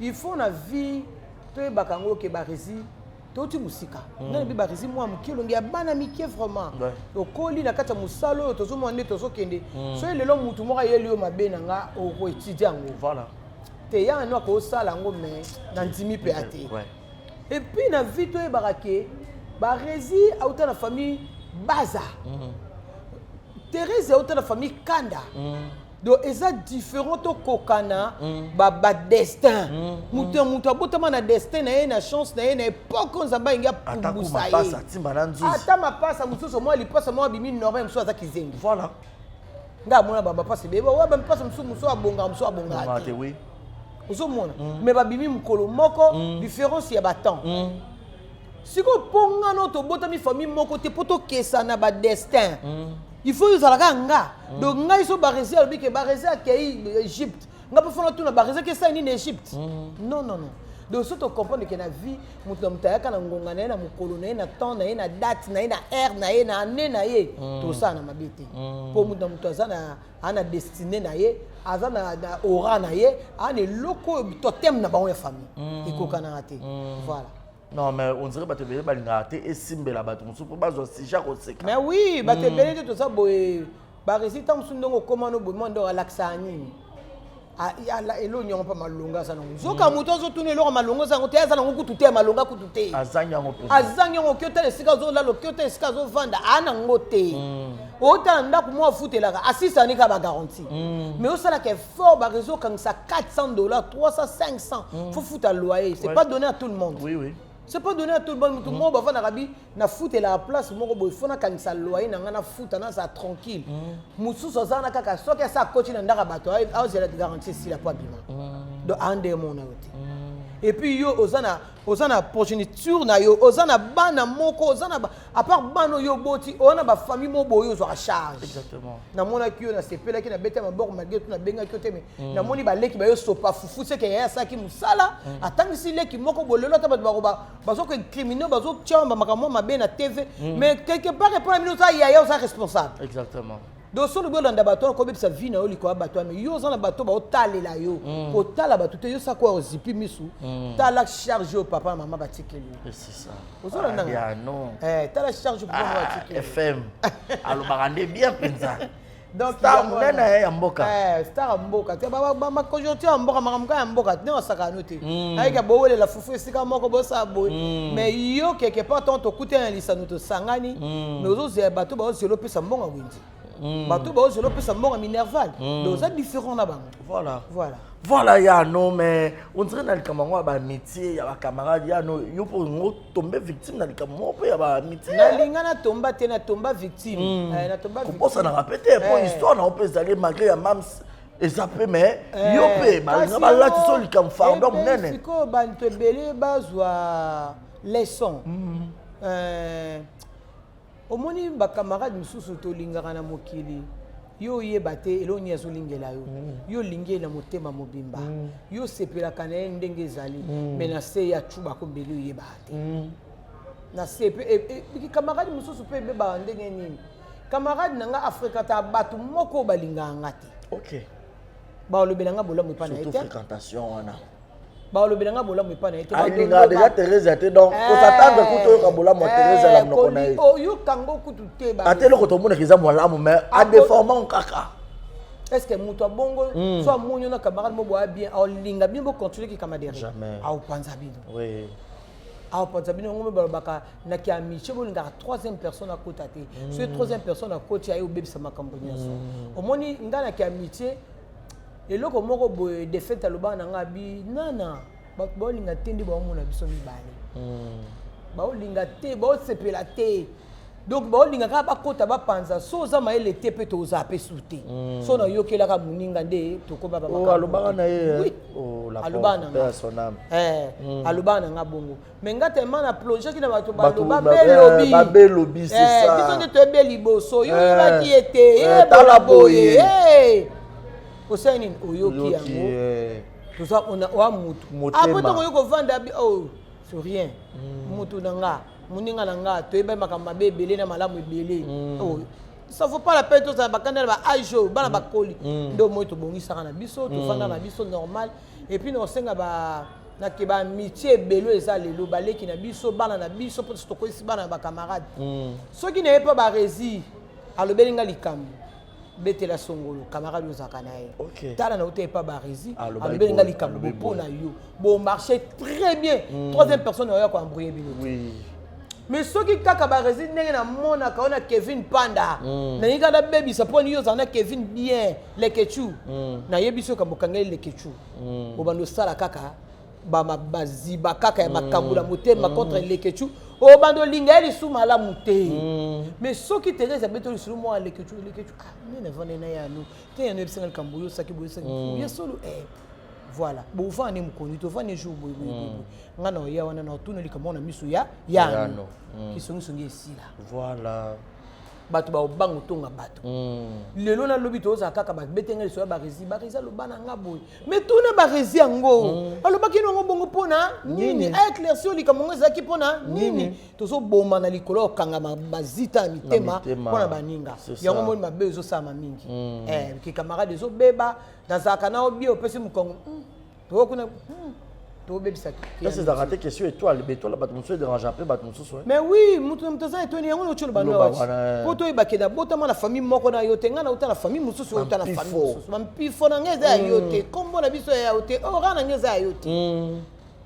il faut na vie toyebaka yango ke baresi touti mosika nani bi baresi mwa moke elongi ya bana mike vraiment Ouais. okoli na kati ya mosala oyo tozomona nde tozokende soki lelo motu moko ayeli yo mabe na nga okoetidie yango Voilà. te ya no akosala yango mais na ndimi mpe ya te Ouais. et puis na vie toyebaka ke baresi auta na famille baza Thérèse auta na famille kanda donc eza différent tokokana badestin moto ya moto abotama na destin na ye na chance na ye na époque oyo nzambe alingi Ata ku apumbusa ye mapasa timba na nzuzi. ata mapasa mosusu mwa lipasa mwa abimi normal mosusu aza kizengi Voilà. ngai amona bamapasa ebele oyo bamapasa mosusu mosusu abongaka mosusu abongaka Ngaka te te oui. ozomona mais babimi mokolo moko différence ya batemps sikoyo mpo nga no tobotami famille moko te mpo tokesana badestin il faut ezala kaka nga donc ngai so baresi alobi ke baresi akei Égypte nga mpe fona tuna baresi akesali nini na Égypte non non non donc so tocomprendre ke na vie moto na moto ayaka na ngonga na ye na mokolo na ye na temps na ye na date na ye na heure na ye na année na ye tosala na mabe te mpo moto na moto aza na aza na destinée na ye aza na na aura na ye aza na eloko oyo totem na bango ya famille ekokanaka te voilà Non mais on dirait bato ebele balingaka te esimbela bato mosusu mpo bazwa sujet ya koseka. Mais oui, bato ebele te toza boye. Barésultat mosusu ndenge okóma no boye, mwa ndenge alakisaka nini, eloko yango mpa malonga aza nango. Zoka moto azotuna eloko malonga aza yango te, aza nango kutu te, ya malonga kutu te. Azangi yango mpenza. Azangi yango. Oki otala esika azolala, oki otala esika azovanda, aa nango te. Otala ndako moko afutelaka, asisani kaka bagarantie, mais osalaka effort, baréseau okangisa 400 $, 300, 500, faut futa loyer. C'est pas donné à tout le monde. oui oui C'est pas donné à tout le monde. Motu moko bavandaka bi nafutelaka place moko boye, fo nakangisa loyer na ngai, nafuta, nazala tranquille. Mosusu aza wana kaka soki asa akoti na ndako ya bato, azela garantie esila po abima. Donc ande mona yo te. Et puis yo oza na progéniture na yo, oza na bana moko, oza na à part bana oyo oboti, oza na bafamille moko boye ozwaka charge. Namonaki yo, nasepelaki, nabeta maboko malgré tout nabengaki yo te, mais namoni baleki bayo sopa fufu seke yaya asalaki mosala, atangisi leki moko bolelo. Ata bato bakoba bazokoincrimine, bazotia bamakambo mabe na TV, mais quelque part epo na bino oza yaya, oza responsable. Donc so olobi olanda bato wana, kobebisa vie na yo likolo ya bato wana. Yo oza na bato baotalela yo, kotala bato te. Yo sako ozipi misu, tala charge oyo papa na mama batikeli yo. C'est ça. Ozolanda nga? Ah, non. Tala charge oyo papa na mama batikeli yo. FM alobaka nde bien mpenza. Donc Star yango monene wana. ya mboka. Star ya mboka te, baconjoncture ya mboka, makambo kaka ya mboka ndenge osakana no te. Ayika bowelela fufu esika moko, bosala boye, mais yo quelque part ntango tokutani na lisano, tosangani, mais ozozela bato baozela opesa mbongo ya wenze, bato baozela opesa mbongo ya minerval. Donc oza différent na bango. Voilà. Voilà. Voilà yano, mais on dirait na likambo yango ya baamitié ya bacamarade, yano, yo mpo ngo tombe victime na likambo moko mpe ya baamitié. Nalinga natomba te, natomba victime. Natomba victime. Kobosanaka mpe te mpo histoire na yo mpe ezali malgré ya mams eza mpe, mais yo mpe balinga Kasi balatisa yango, likambo fardeau epe monene. Sikoyo bato ebele bazwa leçon. Omoni bacamarade mosusu tolingaka na mokili, yo oyeba te eloko nini azolingela yo. Yo olingi ye na motema mobimba, yo osepelaka na ye ndenge ezali, mais na se ya cubako mbeli, oyebaka te na se mpe camarade mosusu mpe ebebaka ndenge nini. Camarade na nga afréquenta bato moko oyo balingaka nga te. Balobela nga bolamu epa na ye Surtout te. fréquentation wana. Balobela nga bolamu epa na ye te. Alingaka déjà Thérèse te, donc kosatendre kutu oyoka bolamu ya Thérèse na monoko na ye. Oyokango kutu te. Ate eloko tomonaka eza malamu, mais adéformant kaka. Est ce que moto abongo, so amoni yo na camarade mo boya bien, aolinga bino bocontinue kicamaraderie? Jamais. Aopanza bino. Aopanza bino. Yango balobaka naki amitié, bolingaka troisième personne akota te. Soki troisième personne akoti, aye obebisa makambo nyonso. Omoni ngai naki amitié, eloko moko boye défaite alobaka na ngai abi nana, bato baolinga te nde baomona biso mibale, baolinga te, baosepela te. Donc baolinga kaka bakota bapanza. So oza mayele te mpe tozala mpe su te. So nayokelaka moninga nde tokoma. Oh, alobaka na ye. Oui. Oh, la Alobaka na pauvre, nga. paix à son âme. Alobaka na nga bongo, mais nga tellement na plongeaki na bato Bato baloba belobi. Babelobi, c'est ça. Biso nde toyebi liboso yo oyebaki ye te. Tala Yebola boye. boye. Osali nini? Oyoki Oyoki, yango. Toza oa mutu. Motema. Apres ntongo oyo kovanda bi, oh, c'est rien, mutu na nga, moninga na nga, toyeba makambo mabe ebele na malamu ebele. Oh, ça vaut pas la peine tozala bakanda na baage oyo bana bakoli. Nde omoi tobongisaka na biso, tofanda na biso normal. Et puis naosenga ba nake baamitié ebele oyo eza lelo, baleki na biso, bana na biso, mpo tokoyisi bana na bacamarade. Soki naye mpo baresi alobeli nga likambo, betela songolo camarade oyo ozalaka na ye. Tala na uta epa baresi, Alobaki alobeli nga boye, likambo alobi mpo boye. na yo bomarché très bien. Troisième personne oya koembrouiller bino te. Mais soki kaka baresi ndenge namonaka oyo na Kevin Panda, nalingi kaka nabebisa mpo ni yo ozala na Kevin bien lekechu. Nayebi soki okangeli lekechu, obanda osala kaka baziba kaka ya makambo na motema contre lekechu, obanda olinga ye lisu malamu te. Mais soki Therese abeti lisulu mwa lekechu, lekechu, ah, nde navandi na yano te, yano yebisinga likambo oyo osaki boye, osaki ye solo. Voilà, bovanda nde mokoni, tovandi jour boye boye boye boye, nga na oya wana na otuna likambo na miso ya yano. Yano. Kisongisongi esila. Voilà. Bato baobanga otonga bato. Lelo nalobi tozala kaka babetenga liso ya baresi, baresi aloba na nga boye, mais tuna baresi yango alobaki nango bongo mpona nini, aéclairci oyo likambo yango ezalaki mpona nini. Tozoboma na likolo ya kokanga bazita ya mitema mitema. mpona baninga. C'est ça. Yango moni mabe ezosalama mingi. Ke camarade ezobeba, nazalaka na obie, opesi mokongo, toyo kuna. Tobebisa. Kasi ezalaka te question étoile, ba étoile bato mosusu edérange mpe bato mosusu. Mais oui, moto na moto aza étoile yango na otyolo bando Loba wati. wana, eh. Po toyeba ke nabotama na famille moko na yo te, ngai nauta na famille mosusu, outa na famille Bampifo. mosusu. Bampifo na ngai eza ya yo te, nkombo na biso ya yo te, ora na ngai eza ya yo te.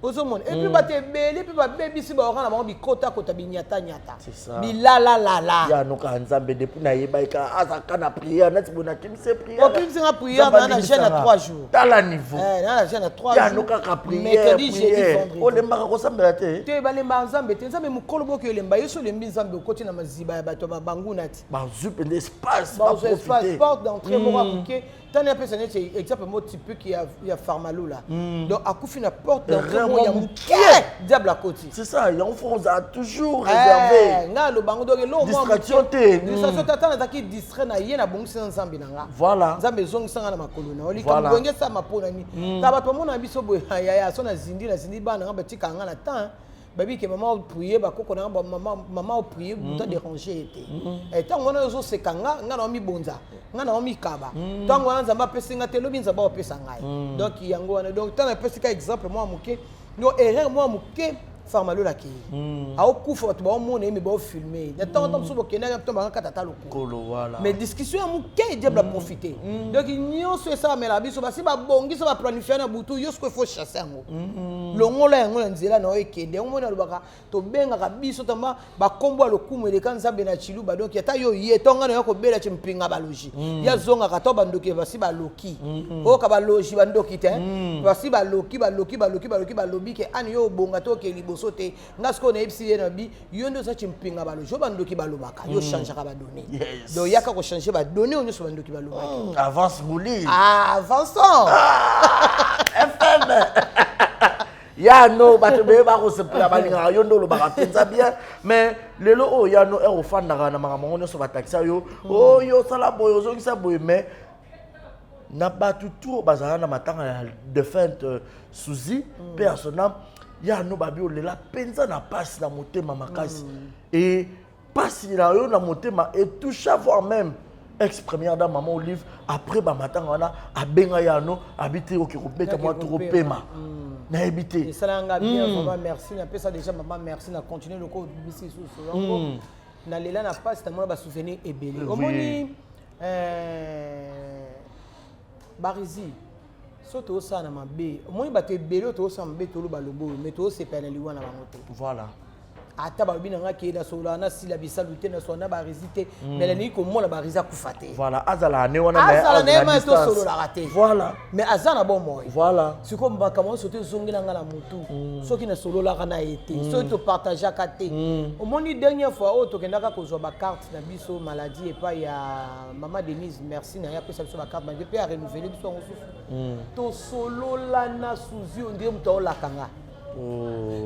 Ozomona, et puis bato ebele mpe babebisi baora na bango bikotakota, binyatanyata, C'est ça. bilalalala. Ya noka Nzambe, depuis nayeba eka azalaka na prière neti boye nakimisi prière. Okimisi nga prière, Nzambe na na jeûne ya alimbisanga. 3 jours. Tala niveau. Eh, na na jeûne ya 3 Ya jours. nokaka prière, Mercredi, jeudi, prière. vendredi. Olembaka kosambela te? Te, balemba Nzambe te. Nzambe mokolo boki olemba ye. So olembi Nzambe, okoti na maziba ya bato ya banguna ti. Bazwi mpenza espace. Bazwa espace. Baprofite. Porte d'entrée moko ya moke. Tani apesa neti exemple moko typique ya Farmalula. Donc akufi na porte d'entrée Erreur moko ya moko moke, diable akoti. C'est ça, yango faut ozala toujours Eh, réservé. ngai alobango donc eloko moko ya Distraction moke. te. Distraction te. Ata nazalaki distrait na ye, nabongisi na Nzambe na nga. Nzambe ezongisa nga na makolo na yo likambo. Bonge esama mpo na nini? Ta bato bamona biso boye, yaya, so nazindi nazindi, bana nga batikaka nga na temps, babike mama oprie, bakoko na nga mama, mama oprie, moto adérange ye te. Ntango wana ozoseka nga, nga na omibonza, nga na omikaba. Ntango wana Nzambe apesi nga te, lobi Nzambe apesa ngai. Donc yango wana, donc ntango apesi ka exemple mwa moke, donc erreur mwa moke, Farmalola akei, aokufa, bato baomona ye me baofilme ye na ntango ntango mosusu bokendaki ntango bangakata ata lokolo. Kolo, voilà. Mais discussion ya moke, diable aprofite. Donc nyonso esalamela biso, basi babongisa, baplanifia na butu. Yo sikoyo faut chasse yango, longola yango na nzela na yo, ekende yango. Moni alobaka, tobengaka biso tamba bakombo ya lokumu eleka Nzambe na Chiluba. Donc ata yo ye to nga na yo kobela ti mpinga balogi, ye azongaka to bandoki basi baloki, oyoka balogi bandoki te, basi baloki baloki baloki baloki, balobi ke ani yo obonga te, oke liboso te. Nga sikoyo nayebisi ye na bi yo nde oza ti mpinga balogi oyo bandoki balobaka, yo changeaka badonnées. Donc yaka kochange badonnées oyo nyonso bandoki balobaki. Avance nguli. Ah, avançons. FM ya no, bato ebele bakosepela, balingaka yo nde olobaka mpenza bien. Mais lelo oyo ya no ere ofandaka na makambo yango nyonso, batakisa yo oyo osala boye, ozongisa boye, mais na bato tu oyo bazala na matanga ya défunte Suzy mpe ya son âme, ya no babi olela mpenza na pasi na motema makasi, e pasi na yo na motema etoucha voire même ex première dame mama Olive. Après bamatanga wana, abenga ya no abi te oke kobeta mwa toko pema, nayebi te. Esalaka nga bien. Vraiment merci, napesa déjà mama merci. Na continue loko obimisi lisusu yango. Nalela na mpasi, namona basouvenir ebele. Omoni, barizi so tozosala na mabe, omoni bato ebele oyo tozosala mabe, toloba lobo oyo, mais tozosepela na liwa na bango te. Ata balobi na nga ke nasololaka nasila bisalu te, nasola na barizi te, mais nalingi komona barizi akufa te. Voilà, azala ne wana, mais azala na ye na ma distance. tosololaka te. Mais aza na bomoi. Sikoyo makambo nyonso te ezongela nga na motu soki nasololaka na ye te, soki topartageaka te. Omoni, dernière fois oyo tokendaka kozwa bacarte na biso maladie epai ya mama Denise, merci na ye, apesa biso bacarte maladie mpe arenouveler biso yango susu. Tosolola na Suzi, ondire moto aolaka nga.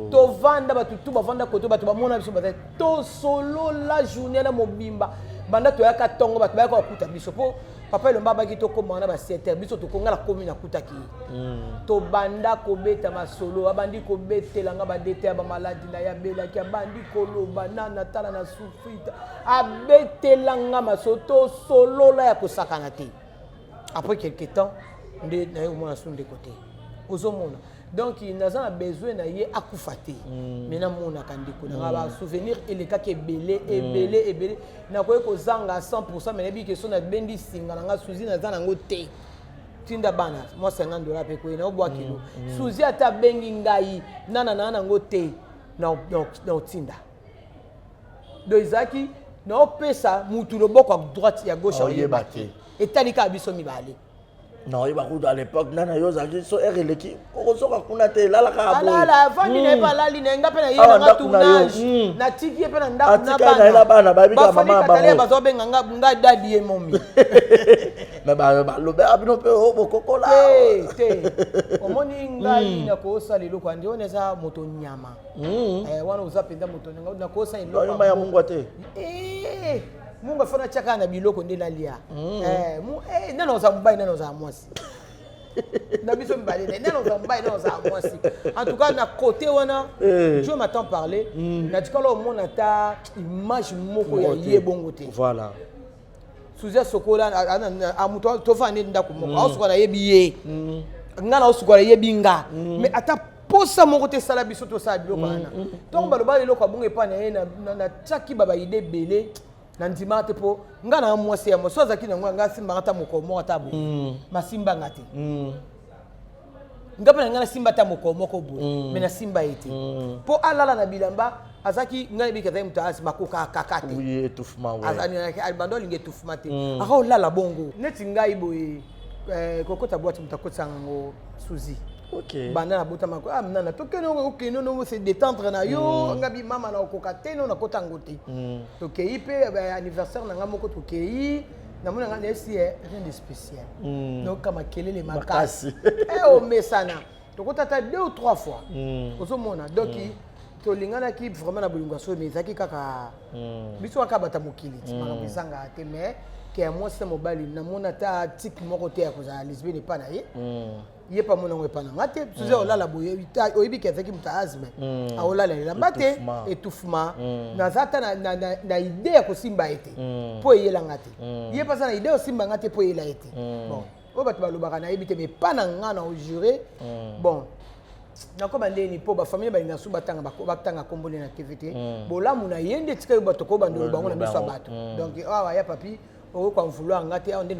Tovanda, bato tu bavanda koto, bato bamona biso, baza tosolola journée na mobimba. Banda toyaka ntongo, bato bayaka bakuta biso mpo papa Elomba abaki tokóma wana ba 7 heures. Biso tokonga na komi, nakutaki ye, tobanda kobeta masolo, abandi kobetela nga badete ya bamaladi na ye abelaki, abandi koloba na natala na souffrir, abetela nga masolo, tosolola ya kosakana te. Après quelque temps nde naye komona su ndeko te. Ozomona, donc naza na besoin na ye akufa te, mais namonaka ndeko na nga. Basouvenir elekaki ebele, ebele, ebele. Nakoki kozanga 100, mais nayebi ke so nabendi singa na nga Suzi, naza nango te, tinda bana mwa 50 dollar mpe koye naobwakelo. Suzi ata abengi ngai nana naa nango te, na otinda. Donc ezalaki naopesa mutu loboko ya droite, ya gauche Aoyeba te. Etali kaka biso mibale. Na oyeba kutu à l'époque nana yo ozalaki so ere eleki okozoka kuna te, elalaka boye. Alala, avandi na ye mpe, alali na ye, nga mpe na ye Awa nanga ndako na yo. tournage. Natiki ye mpe na ndako na Atikali na ye na bana, bayebi kaka bafandi mama ya katale bango. bazobenga nga nga daddy, ye mommy. Mais balobela bino mpe o bokokola. Te te, omoni ngai nakosala eloko andi wana eza moto nyama. Wana oza mpenza moto nakosala eloko Oyuma ya mungwa te. Eh, mungu afana atiaka na biloko nde nalia. Nani ozala mobali, nani ozala mwasi na biso mibale, nani ozala mobali, nani ozala mwasi? En tout cas na côté wana, Dieu m'a tant parlé, natikala omona ata image moko ya ye bongo te. Suzi asokola moto, tofanda nde ndako moko, aosukola nayebi ye, nga na osukola yebi nga, mais ata Posa moko te esala biso tosala biloko wana. Ntango balobaka eloko ya bongo epai na ye, natiaki ba baide ebele, nandimaka te, mpo nga na mwasi ya mwasi azalaki nango, nga asimbaka ata mokolo moko ata boye, masimbanga te. Nga mpe na ngai nasimba ata mokolo moko boye, mais nasimba ye te mpo alala na bilamba. Azalaki, ngai nayebiki azalaki moto asi bakokaka kaka te. Oui, étouffement, ouais. Bando alingi étouffement te. Aka olala bongo neti ngai boye, kokota boîte, moto akotisanga yango suzi. Banda nabotama, ah nana, tokende, okende no se détendre na yo. Nga bi mama na okoka te, no nakota yango te. Tokei mpe anniversaire na ngai moko, tokei, namoni nga nayesi rien de spécial. Noyoka makelele makasi. Omesana, tokota ata deux ou trois fois. Ozomona, donc tolinganaki vraiment na bolingo ya solo, mais ezalaki kaka biso kaka bata mokili ti makambo ezangaka te. Mais ke ya mwasi na mobali, namoni ata tike moko te ya kozala lesbienne epa na ye. Ye mpe amoni yango epa na nga te. Suzi olala boye, oyebi ke azalaki moto ya asthme, aolala elamba te. Étouffement. Étouffement. Naza ata na idée ya kosimba ye te mpo eyelanga te. Ye mpe aza na idée osimba nga te mpo eyela ye te. Bon, oyo bato balobaka nayebi te, mais epa na nga na ojure. Bon, nakoma ndeni mpo bafamille balinga su batanga batanga kombo nde na TV te. Bolamu na ye nde etika yo bato ko bandolo bango na miso ya bato. Donc awa ya papi okoki koenvouloir nga te, awa nde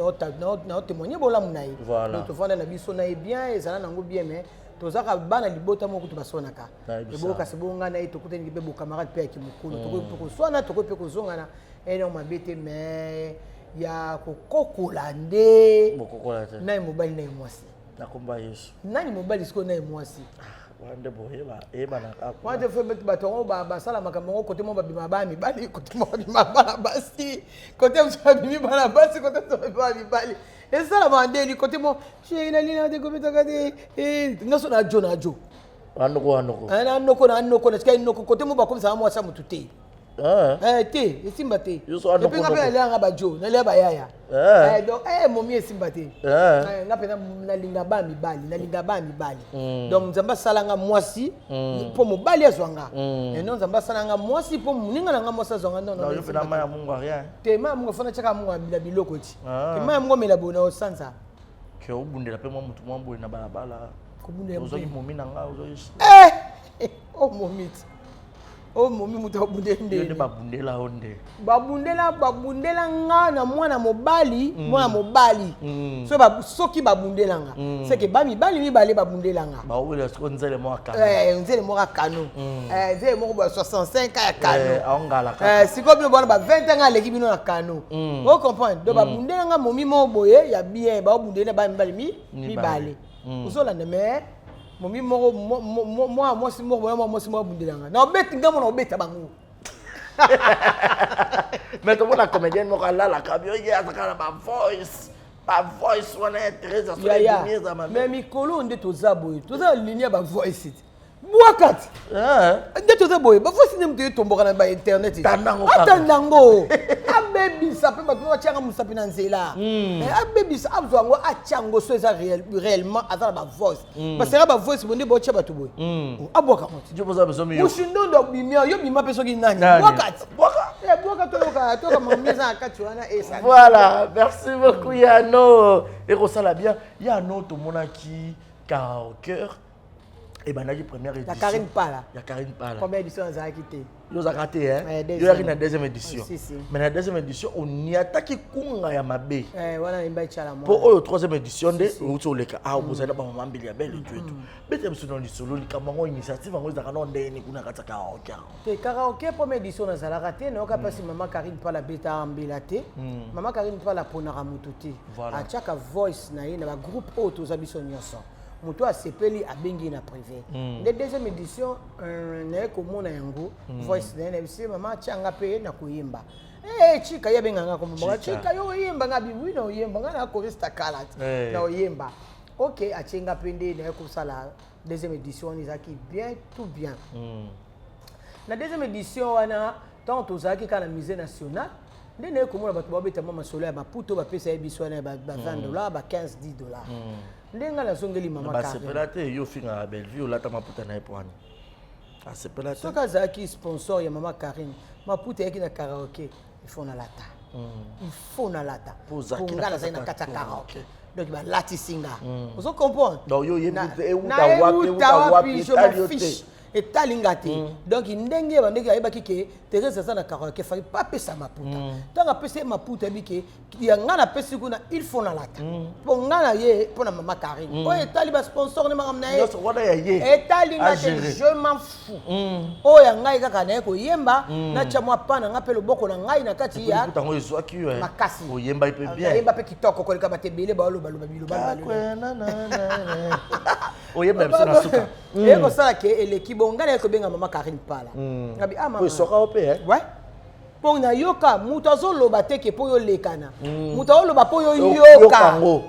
naotémoigne bolamu na ye. Donc tovanda na biso na ye bien, ezala nango bien, mais tozaka bana libota moko kutu baswanaka. Nayebisa. Eboyo kasi bongo ngai na ye tokutani mpe bocamarade mpe ya kimokolo, tokoki mpe koswana, tokoki mpe kozongana ena mabe te, mais ya kokokola nde bokokola te. Na ye mobali, na ye mwasi. Na kombo ya Yesu. Nani mobali sikoyo, na ye mwasi? Wana nde boyeba, eyebanaka. Wana te, fe bato yango basala makambo yango kote moko babima bana mibali, kote moko babima bana basi, kote mosusu babimi bana basi, kote mosusu babimi bana mibali. Esalamaka ndeni kote mo chéri nalina te, kobetaka te. Nga so na jo na jo. Wanoko wanoko. Na noko na noko na sika noko, kote mo bakomisaka mwasi ya motu te. Te, esimba te. Yo so epuis nga mpe noko. nalianga bajo, nalia bayaya. Donc momi esimba te. Nga mpenza nalinga bana mibali, nalinga bana mibali. Donc Nzambe asalanga mwasi mpo mobali azwa nga. Non, Nzambe asalanga mwasi mpo moninga na nga mwasi azwa nga. Non, Non, non, yo mpe na mai ya Mungu rien. Te, mai ya Mungu afana tiaka Mungu amela biloko ti. Te, mai ya Mungu amela boye na osanza. Ke obundela mpe mwa motu mwa boye na balabala. Kobundela ozwaki motu. momi na nga, ozwaki O momi ti, o momi moto abundeli yo nde. Ndeni babundela yo nde. Babundela nga na mwana mobali. Mwana mobali. So soki babundela nga, seke bamibali mibale babundela nga. Bawela siko nzele moko akano. Nzele moko akano. Nzele moko boya 65 ya kano. Aongala kaka. Sikoyo bino bwana ba 20 ans aleki bino na kano. O comprendre? Donc babundela nga momi moko boye ya bien, baobundeli na bana mibali Mibale. mibale. Ozolanda, mais momi moko mwana mwasi moko boye, mwana mwasi moko abundelanga na obeti nga mona obeta bango. Mais tomona comédienne moko alalaka bio, ye azaka na bavoice, bavoice wana ya Therese aso. Yaya, ebimi eza mabe. Mais mikolo nde toza boye, toza na ligne ya bavoice te, bwaka ti nde toza boye, bavoice nde moto etomboka na bainternet. Tanda yango kaka. Atanda yango, abebisa mpe bato batianga mosapi na nzela. Abebisa, azwa yango, atia yango so eza réellement aza na bavoice. Parce que bavoice bo nde botia bato boye. Abwaka yango ti. Jo boza besoin miyo. Musindondo abimi, yo bima mpe soki nani. Nani? Bwaka ti, bwaka, toyoka, toyoka mami eza na kati wana esali. Voilà, merci beaucoup Yano. Ekosala bien. Yano, tomonaki karaoke ebandaki première édition. Ya Karine Pala. Ya Karine Pala. Première édition azalaki te. Yo ozalaka te, hein? Eh, deuxième. Yo oyaki na deuxième édition. Si, si. Mais na deuxième édition, oniataki kunga ya mabe. Wana yemba ecala mpo oyo troisième édition nde outi oleka awa, bozali na bamama mbili ya bele etu etu. Bete biso na lisolo likambo yango, initiative yango ezalaka na ndenge kuna kati ya karaoke yango? Te, karaoke première édition nazalaka te. Nayoka mpasi, mama Karine Pala abetaka mbela te. Mama Karine Pala aponaka motu te. Atiaka voice na ye na bagroupe oyo toza biso nyonso, moto asepeli abengi ye na privé. Nde deuxième édition naye komona yango. Voice na ye, nayebisi mama atianga mpe na koyemba. Chika, ye abenganga kombo Chika. Chika, yo oyemba? Nga bi wi, na oyemba, nga na choriste kala te. Na oyemba, ok. Atie nga mpe nde naye kosala deuxième édition wana, ezalaki bien, tout bien. Na deuxième édition wana, ntango tozalaki kaka na Musée national, nde naye komona bato babeta mwa masolo ya maputo, bapesa ye biso wana ya ba 20 dollar, ba 15, 10 dollar. Nde ngai nazongeli mama Karine. Basepela te, yo ofingaka Bellevue, olata maputa na ye po ani asepela te? Soki azalaki sponsor ya mama Karine, maputa eyaki na karaoke, il faut nalata. Il faut nalata. Po ozalaki Po na ngai nazali kati na ya kati ya karaoke. karaoke. Donc balatisi nga. Ozo comprendre? Donc yo oyebi Na- te euta na wapi, euta euta wapi, wapi, je etali m'en yo te. fiche. Etali nga te. Donc ndenge bandenge ayebaki ke Thérèse aza na karaoke fallait pas apesa maputa. Ntango apesi ye maputa ayebi ke ya nga napesi kuna il faut nalata. Mpo nga na ye mpo na mama Karine. Oyo etali ba sponsor ne makambo na ye. Nyonso wana ya ye. Etali nga te Agérer. je m'en fous. Oyo ya ngai kaka naye koyemba natya mwa pa na nga mpe loboko na ngai na kati ya liputa yango ezwaki yo eh. makasi. Oyembaki mpe bien. Nayemba mpe kitoko koleka bato ebele baolobaloba biloba. Oyemba biso na suka. Eye kosala ke eleki bongo ngai naye kobenga mama Karine Pala. Ngabi ah mama. Po esoka yo mpe eh. Ouais. Mpo nayoka moto azoloba te ke mpo yo olekana. Moto azoloba mpo yo Yoka yoka. yango.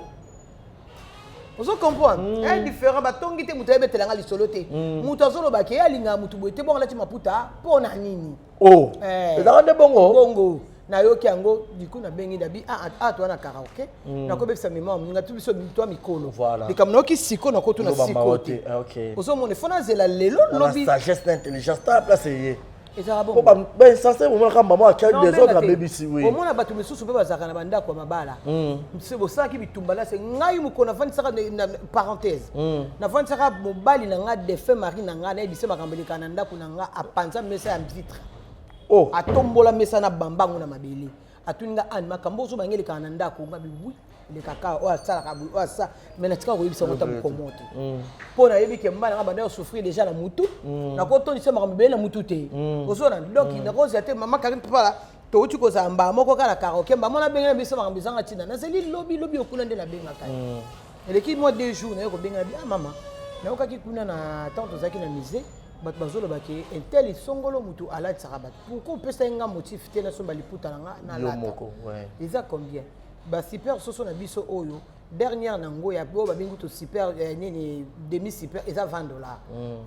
Ozo comprendre? Eh différent batongi te moto ayebetela nga lisolo te. Moto azoloba ke ye alingaka moto boye te bongo alati maputa mpo na nini? Oh. Eh. Ezalaka nde bongo? Bongo. Nayoki yango du coup nabengi dabi ah ah toa na karaoke. Nakobebisa mémoire moninga tu biso toa mikolo. Voilà. Likambo nayoki siko nakotuna Loba siko mawa te. te. Ah, ok. Ozomona ifo nazela lelo Na lobi. sagesse na intelligence tala place eye. Ezalaka bongo. Po ba insensé omonaka mama akia Non, désordre benga te. abebisi oui. Omona bato misusu mpe bazalaka na bandako ya mabala. Se bosalaki bitumba na se ngai mokolo nafandisaka na parenthèse. Nafandisaka mobali na nga défunt mari na nga nayebisa makambo elekaka na ndako na nga apanza mesa ya vitre. Oh. Atombola mesa na bambango na mabele. Atuni nga Anne makambo ozo bange elekaka na ndako nga bi oui elekaka oyo asalaka boye oyo asa mais natika koyebisa ngo ta mokomo te. Mpo nayebi ke mobali na nga banda kosouffrir déjà na mutu. Nakotondisa makambo ebele na mutu te. Ozona donc nakozela te mama Karine Pala touti kozala mbala moko kaka na karaoke mbala moko nabengela biso makambo ezanga ntina nazali lobi lobi okuna nde nabengaka ye. Eleki mwa 2 jours naye kobenga bi ah mama nayokaki kuna na ntango tozalaki na musée bato bazoloba ke intel esongolo motu alatisaka bato pourquoi opesa ye nga motif te nasomba liputa na nga Yo nalata moko, ouais. eza combien ba super soso na biso oyo dernière nango ya oyo babengi to super nini demi super eza 20 dollars.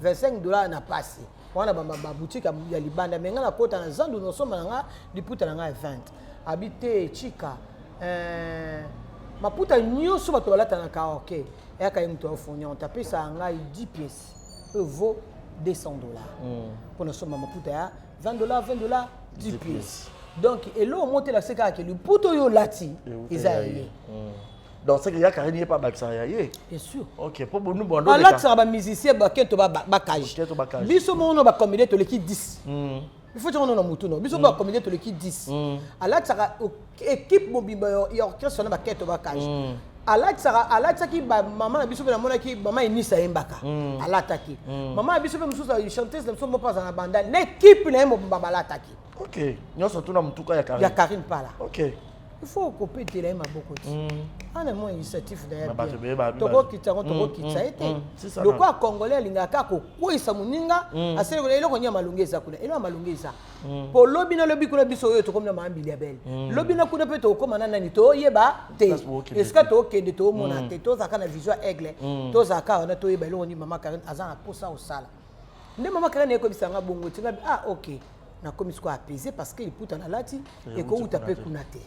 25 dollars na pasi wana ba boutique ya libanda mais nga nakota na zandu nosomba na nga liputa na nga ya 20 abi te chika maputa nyonso bato balata na karaoke eyaka ye moto afourni yango apesaka ngai 10 pièces oyo vaut 200 dollars mpo nasomba maputa ya 20 dollars 20 dollars 10 pièces donc eloko moko te lakisi kaka ke liputa oyo olati eza ya ye. Donc c'est que ya Karine ye pa bakisaka ya ye. Bien sûr. Ok, po bonu bondo. Alatisaka bamusicien baketo bakage. Baketo bakage. Biso moko na bacomédien toleki 10. Il faut tiango na mutu no. Biso bacomédien toleki 10. Alatisaka équipe mobimba ya orchestre na baketo bakage. Alatisaka alatisaki bamama na biso mpe namonaki mama Enisa ayembaka. Alataki. Mama na biso mpe mosusu chanteuse na biso moko aza na bandali na équipe na ye mobimba balataki. Ok, nyonso tuna mutuka ya Karine. Ya Karine Pala. Ok. Il faut kopetela ye maboko ti. Ana mwa initiative na ye Na bato bien. ebele ba- Tokokitisa yango tokokitisa ye te. C'est ça, Lokola congolais alingaka kaka kokweyisa moninga asali kuna eloko nini ya malonga eza kuna eloko ya malonga eza. Po lobi na lobi kuna biso oyo tokomi na mayambili ya bele. Lobi na kuna mpe tokóma na nani toyeba te. Place bokokende Esika te. tokende toomona te tozalaka na vision ya aigle. Tozalaka wana toyeba eloko nini mama Karine aza na posa kosala. Nde mama Karine ayekobisa nga bongo tinga ah ok nakomi sikoyo apaisé parce que liputa nalati ekouta mpe kuna te.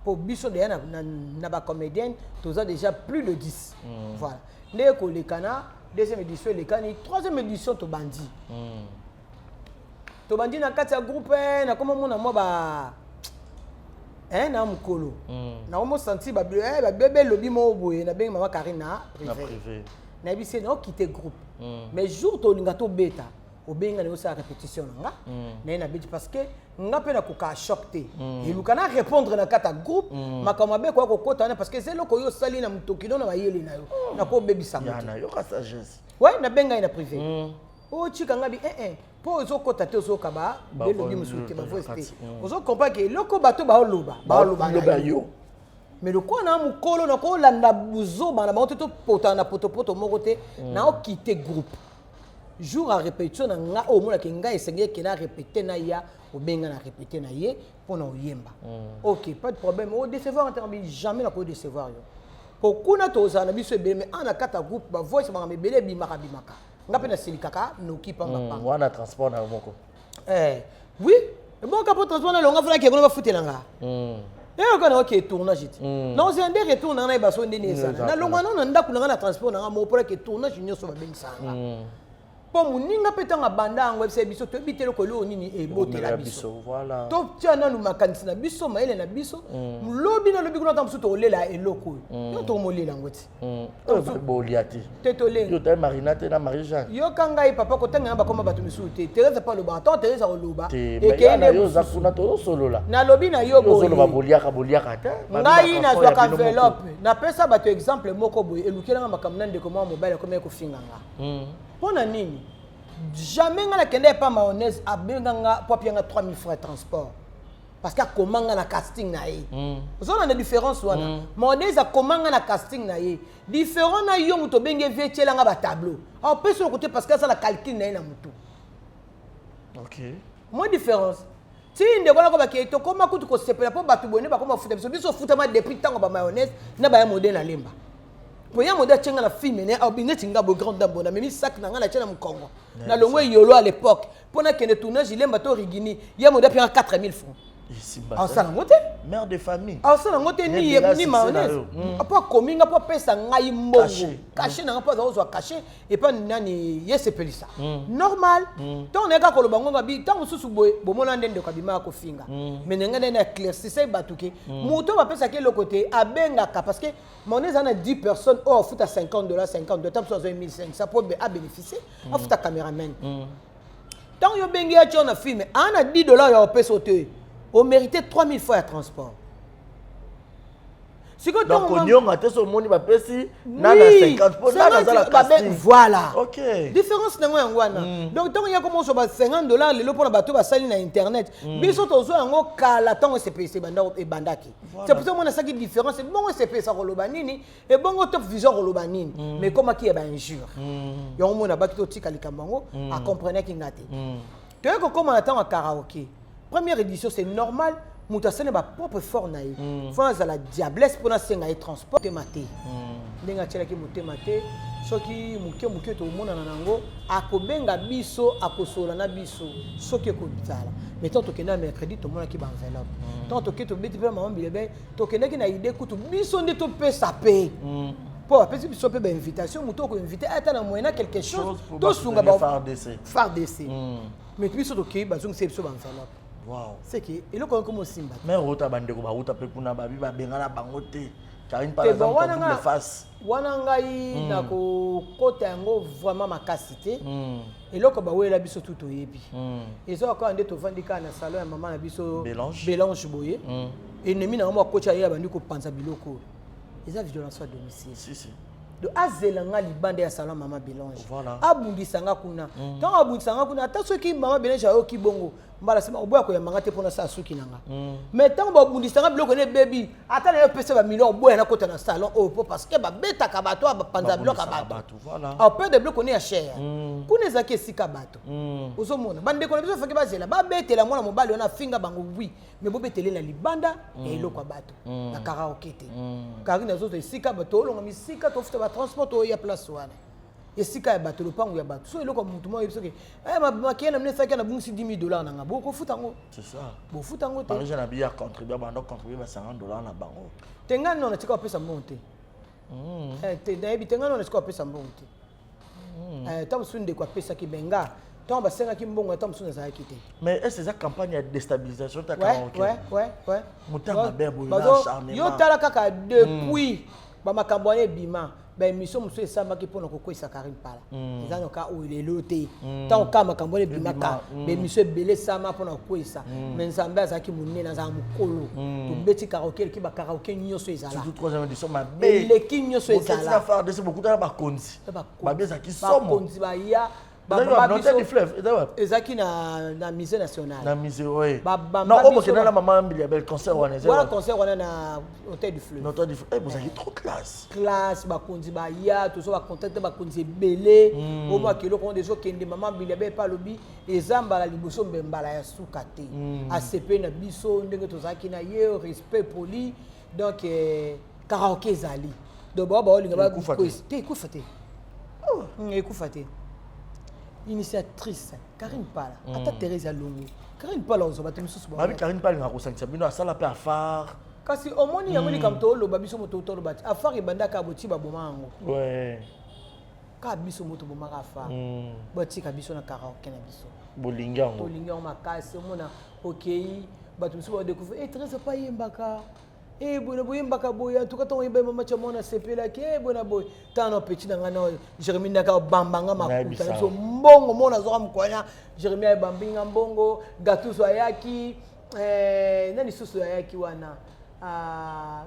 Po biso deya na bacomédienne toza déjà plus de 10. Voilà. Nde ekolekana deuxième édition elekani troisième édition tobandi. Tobandi na kati ya groupe nakoma mona mwa ba na mokolo. Nakomo sentir ba babebe lobi moko boye nabengi mama Karine na Na privé. privé. Nayebisi ye naokite groupe. Mais jour tolinga tobeta obenga na osala répétition na nga naye nabeti parce que nga mpe nakoka choc te eluka na répondre na kati ya groupe makambo mabe koya kokota wana parce que eza eloko oyo osali na motokino na mayele na yo nakobebisa Ya moto na yoka sagesse. ouais nabenga ye na privé otika nga bi mpo ozokota te ozoyoka ba Ba belobi voix mosusu te na ba voice te kati. ozokomprendre ke eloko bato baoloba baoloba na Loba yo yo. mais lokola na mokolo nakolanda buzoba na bango te topotana na potopoto moko te naokite groupe jour ya répétition na nga oyo omonaki ngai esengeli eke na répété na ya obenga na répété na ye mpo na oyemba. Ok pas de problème odécevoir te bi jamais nakodécevoir yo po kuna tozala na biso ebele mais ana kati ya groupe bavoice makambo ebele ebimaka bimaka nga mpe nasilikaka noki pamba pamba. Wana transport na yo moko. Eh, oui ebonga mpo transport na longa fana kekona bafutela nga eyoka na oke tournage te naozela nde retour na nga nayeba so ndeni ezala Eza nalongwa nano na ndako na nga na transport na nga moko mpona ke tournage nyonso babengisaka nga. Mpo moninga mpe ntango abanda yango ayebisa biso toyebi te eloko eloko nini ebotela biso. Voilà. Totia nanu makanisi na biso, mayele na biso. Lobi na lobi kuna ntango mosusu tokolela eloko oyo. Yo tokomolela yango ti. Oyo bolia te. Te tolenga. Yo taye Marina te na Marie Jeanne. Yoka ngai papa kotanga na bakoma bato misusu te. Therese pa aloba, ntango Therese akoloba, Te, ekei nde yo oza mosusu. kuna tozosolola. Nalobi na yo Yo ozoloba boye. boliaka boliaka te. Ngai nazwaka enveloppe. Napesa bato exemple moko boye elukelanga makambo na ndeko mwa mobali akomaki kofinga nga. Mpo na nini? Jamais nga nakenda epa mayonnaise abenga nga mpo apia nga 3000 francs ya transport. Parce que akoma nga na casting na ye. Ozona na différence wana. Mayonnaise akoma nga na casting na ye. Différent na yo moto obenge vie tiela nga ba tableau. Apesi yo kote parce que asala calcul na ye na motu. Ok. Moi différence. Ti ndeko nako bakei tokoma kutu kosepela mpo bato boye nde bakoma kofuta biso. Biso ofutama depuis ntango ba mayonnaise na ba ya modèle na lemba. Po ya modèle atie nga na film ne aobi neti nga boye grande dame boye namemi sac na nga natie na mokongo. Na longwe yolo à l'époque mpo nakende tournage lemba to rigini ya modèle apianga 4000 francs. Asala yango te. Mère de famille. Asala yango te ni ye ni mayonnaise. Mpo akomi nga mpo apesa ngai mbongo. Cachet na nga mpo aza kozwa cachet epa nani ye sepelisa. Normal. Ntango nayaka koloba ngo ngabi ntango mosusu boye bomona nde ndeko abimaka kofinga. Mais na ngai nde na éclaircissaki bato ke moto oyo bapesaki eloko te abengaka parce que mayonnaise aza na 10 personnes oyo afuta 50 dollars 50 dollars ntango mosusu azwa 1500 mpo abénéficie afuta cameraman. Ntango yo obengi ye atya na film aa na 10 dollars ya opesa yo te omérite 3000 fois ya transport. Sikoyo Donc ntango onionga te so omoni bapesi na na 50 mpo na naza na casting. Voilà. Ok. Différence nango yango wana. Donc ntango ya komoso ba 50 dollars lelo mpona bato basali na internet. Biso tozwa yango kala ntango esepelisa ebandaki. Voilà. C'est pour ça omona asaki différence. Ebongo esepelisa koloba nini? Ebongo top vision koloba nini? Mais ekomaki ya ba injure. Yango omona baki totika likambo yango, acomprenaki nga te. Toyei kokóma na ntango ya karaoke. Première édition, c'est normal, moto asali ba propre effort na ye. Fo azala diablesse mpona asenga ye transport. Motema te. Ndenge atielaki motema te, soki moke moke tomonana nango, akobenga biso, akosolola na biso, soki ekozala. Mais ntango tokende na mercredi, tomonaki ba enveloppe. Ntango toke tobeti mpe mama Bilebe, tokendaki na idée kutu biso nde topesa pe. Mpo bapesi biso mpe ba invitation, moto okoinvite ata na moyen na quelque chose, tosunga ba FARDC. FARDC. Mais biso tokei bazongisa biso ba enveloppe. Wow. C'est que eloko yango mosimba. Mais ota bandeko bauta mpe kuna babi babengana bango te. Karine Te Pala bon, aza wana moto ya double nga face. wana ngai nakokota yango vraiment makasi te. Eloko bawela biso tu toyebi. Eza kaka nde tovandi kaka na salon ya mama na biso Belange. Belange boye. Ennemi na ngo akoti aye abandi kopanza biloko oyo. Eza violence à domicile. Si, si. Donc azela nga libanda ya salon mama Belange. Voilà. Abundisa nga kuna. Tango abundisa nga kuna ata soki mama Belange ayoki bongo mbala sima oboya koyamba nga te mpona sala suki na nga. Mais ntango babundisa nga biloko ene ebebi ata na yo pesa ba million oboya nakota na salon oyo po parce que babetaka bato oyo bapanza biloko ya Babundisaka bato. bato, voilà. Apede biloko ne ya cher. Kuna ezalaki esika bato. Ozomona bandeko na biso faki bazela babetela mwana mobali wana afinga bango oui mais bobetele na libanda ya eloko ya bato. Na karaoke te. Karine azozwa esika bato olonga misika tofuta ba transport oya place wana. Esika ya bato lopango ya bato. So eloko ya mutu moko yebi soki eh makiye na mine saki na bungisi 10000 dollars na nga. Bokofuta yango. C'est ça. Bofuta yango te. Marie Jeanne abi ya contribuer bando contribuer ba 50 dollars na bango. Te nga non na tika opesa mbongo te. Eh te nayebi te nga non na tika opesa mbongo te. Eh tango mosusu ndeko apesaki benga ntango basengaki mbongo ntango mosusu nazalaki te. Mais est-ce que eza campagne ya déstabilisation ta Ouais, karaoke? ouais, ouais, ouais. Motema mabe boye na acharnement. Yo tala kaka depuis ba makambo wana ebima ba émission mosusu esamaki mpona kokweyisa Karine Pala. Eza noka oyo lelo te. Ntango kaka makambo wana ebimaka, ba émission ebele esama mpona kokweyisa. Mais Nzambe azalaki monene, azalaka mokolo. Tobeti karaoke eleki ba karaoke nyonso ezala. Surtout troisième édition mabe. Eleki nyonso Boketi ezala. na FARDC bokutana bakonzi. Babe ezalaki somo. Bakonzi baya. Ezalaki Babamba wapi? Na biso- Hôtel du Fleuve, ezalaki wapi? Ezalaki na musée national. Na musée, oui. Babamba Non, oyo biso bokenda ba- na mama Mbilia Bel concert wana ezalaki Wana wapi? concert wana na Hôtel du Fleuve. Na Hôtel du Fleuve. Eh, bozalaki trop classe. Classe, bakonzi baya, tozo ba contact bakonzi ebele. Omo akelo konde zo kende mama Mbilia Bel pa lobi eza mbala liboso mbe mbala ya suka te. ACP na biso ndenge tozalaki na ye respect poli. Donc karaoke ezali. Donc ba ba olinga ba Ekufa te. te ekufa te. Ekufa te. Initiatrice Karine Pala, ata Thérèse Alongo. Karine Pala ozo bato misusu ba. Babi Karine Pala ngakosangisa bino asala pe affaire. Kasi omoni yango likambo toloba biso moto toloba ti affaire ebandaka boti baboma yango. Ouais. Kaka biso moto tobomaka affaire. Botika biso na karaoke na biso. Bolingi yango. Tolingi yango makasi. Omona okei bato mosusu badécouvrir e Thérèse pa ayembaka e boye na boyembaka boye, en tout cas ntango oyemba mama tia mwana asepelaki e boye na boye. Ntango na petit na ngai na Jérémie ndaka bambanga makuta Nayebisa. na biso mbongo mona azwaka mokwana Jérémie ayebambi nga mbongo, Gatuso ayaki, nani susu ayaki wana? Ah,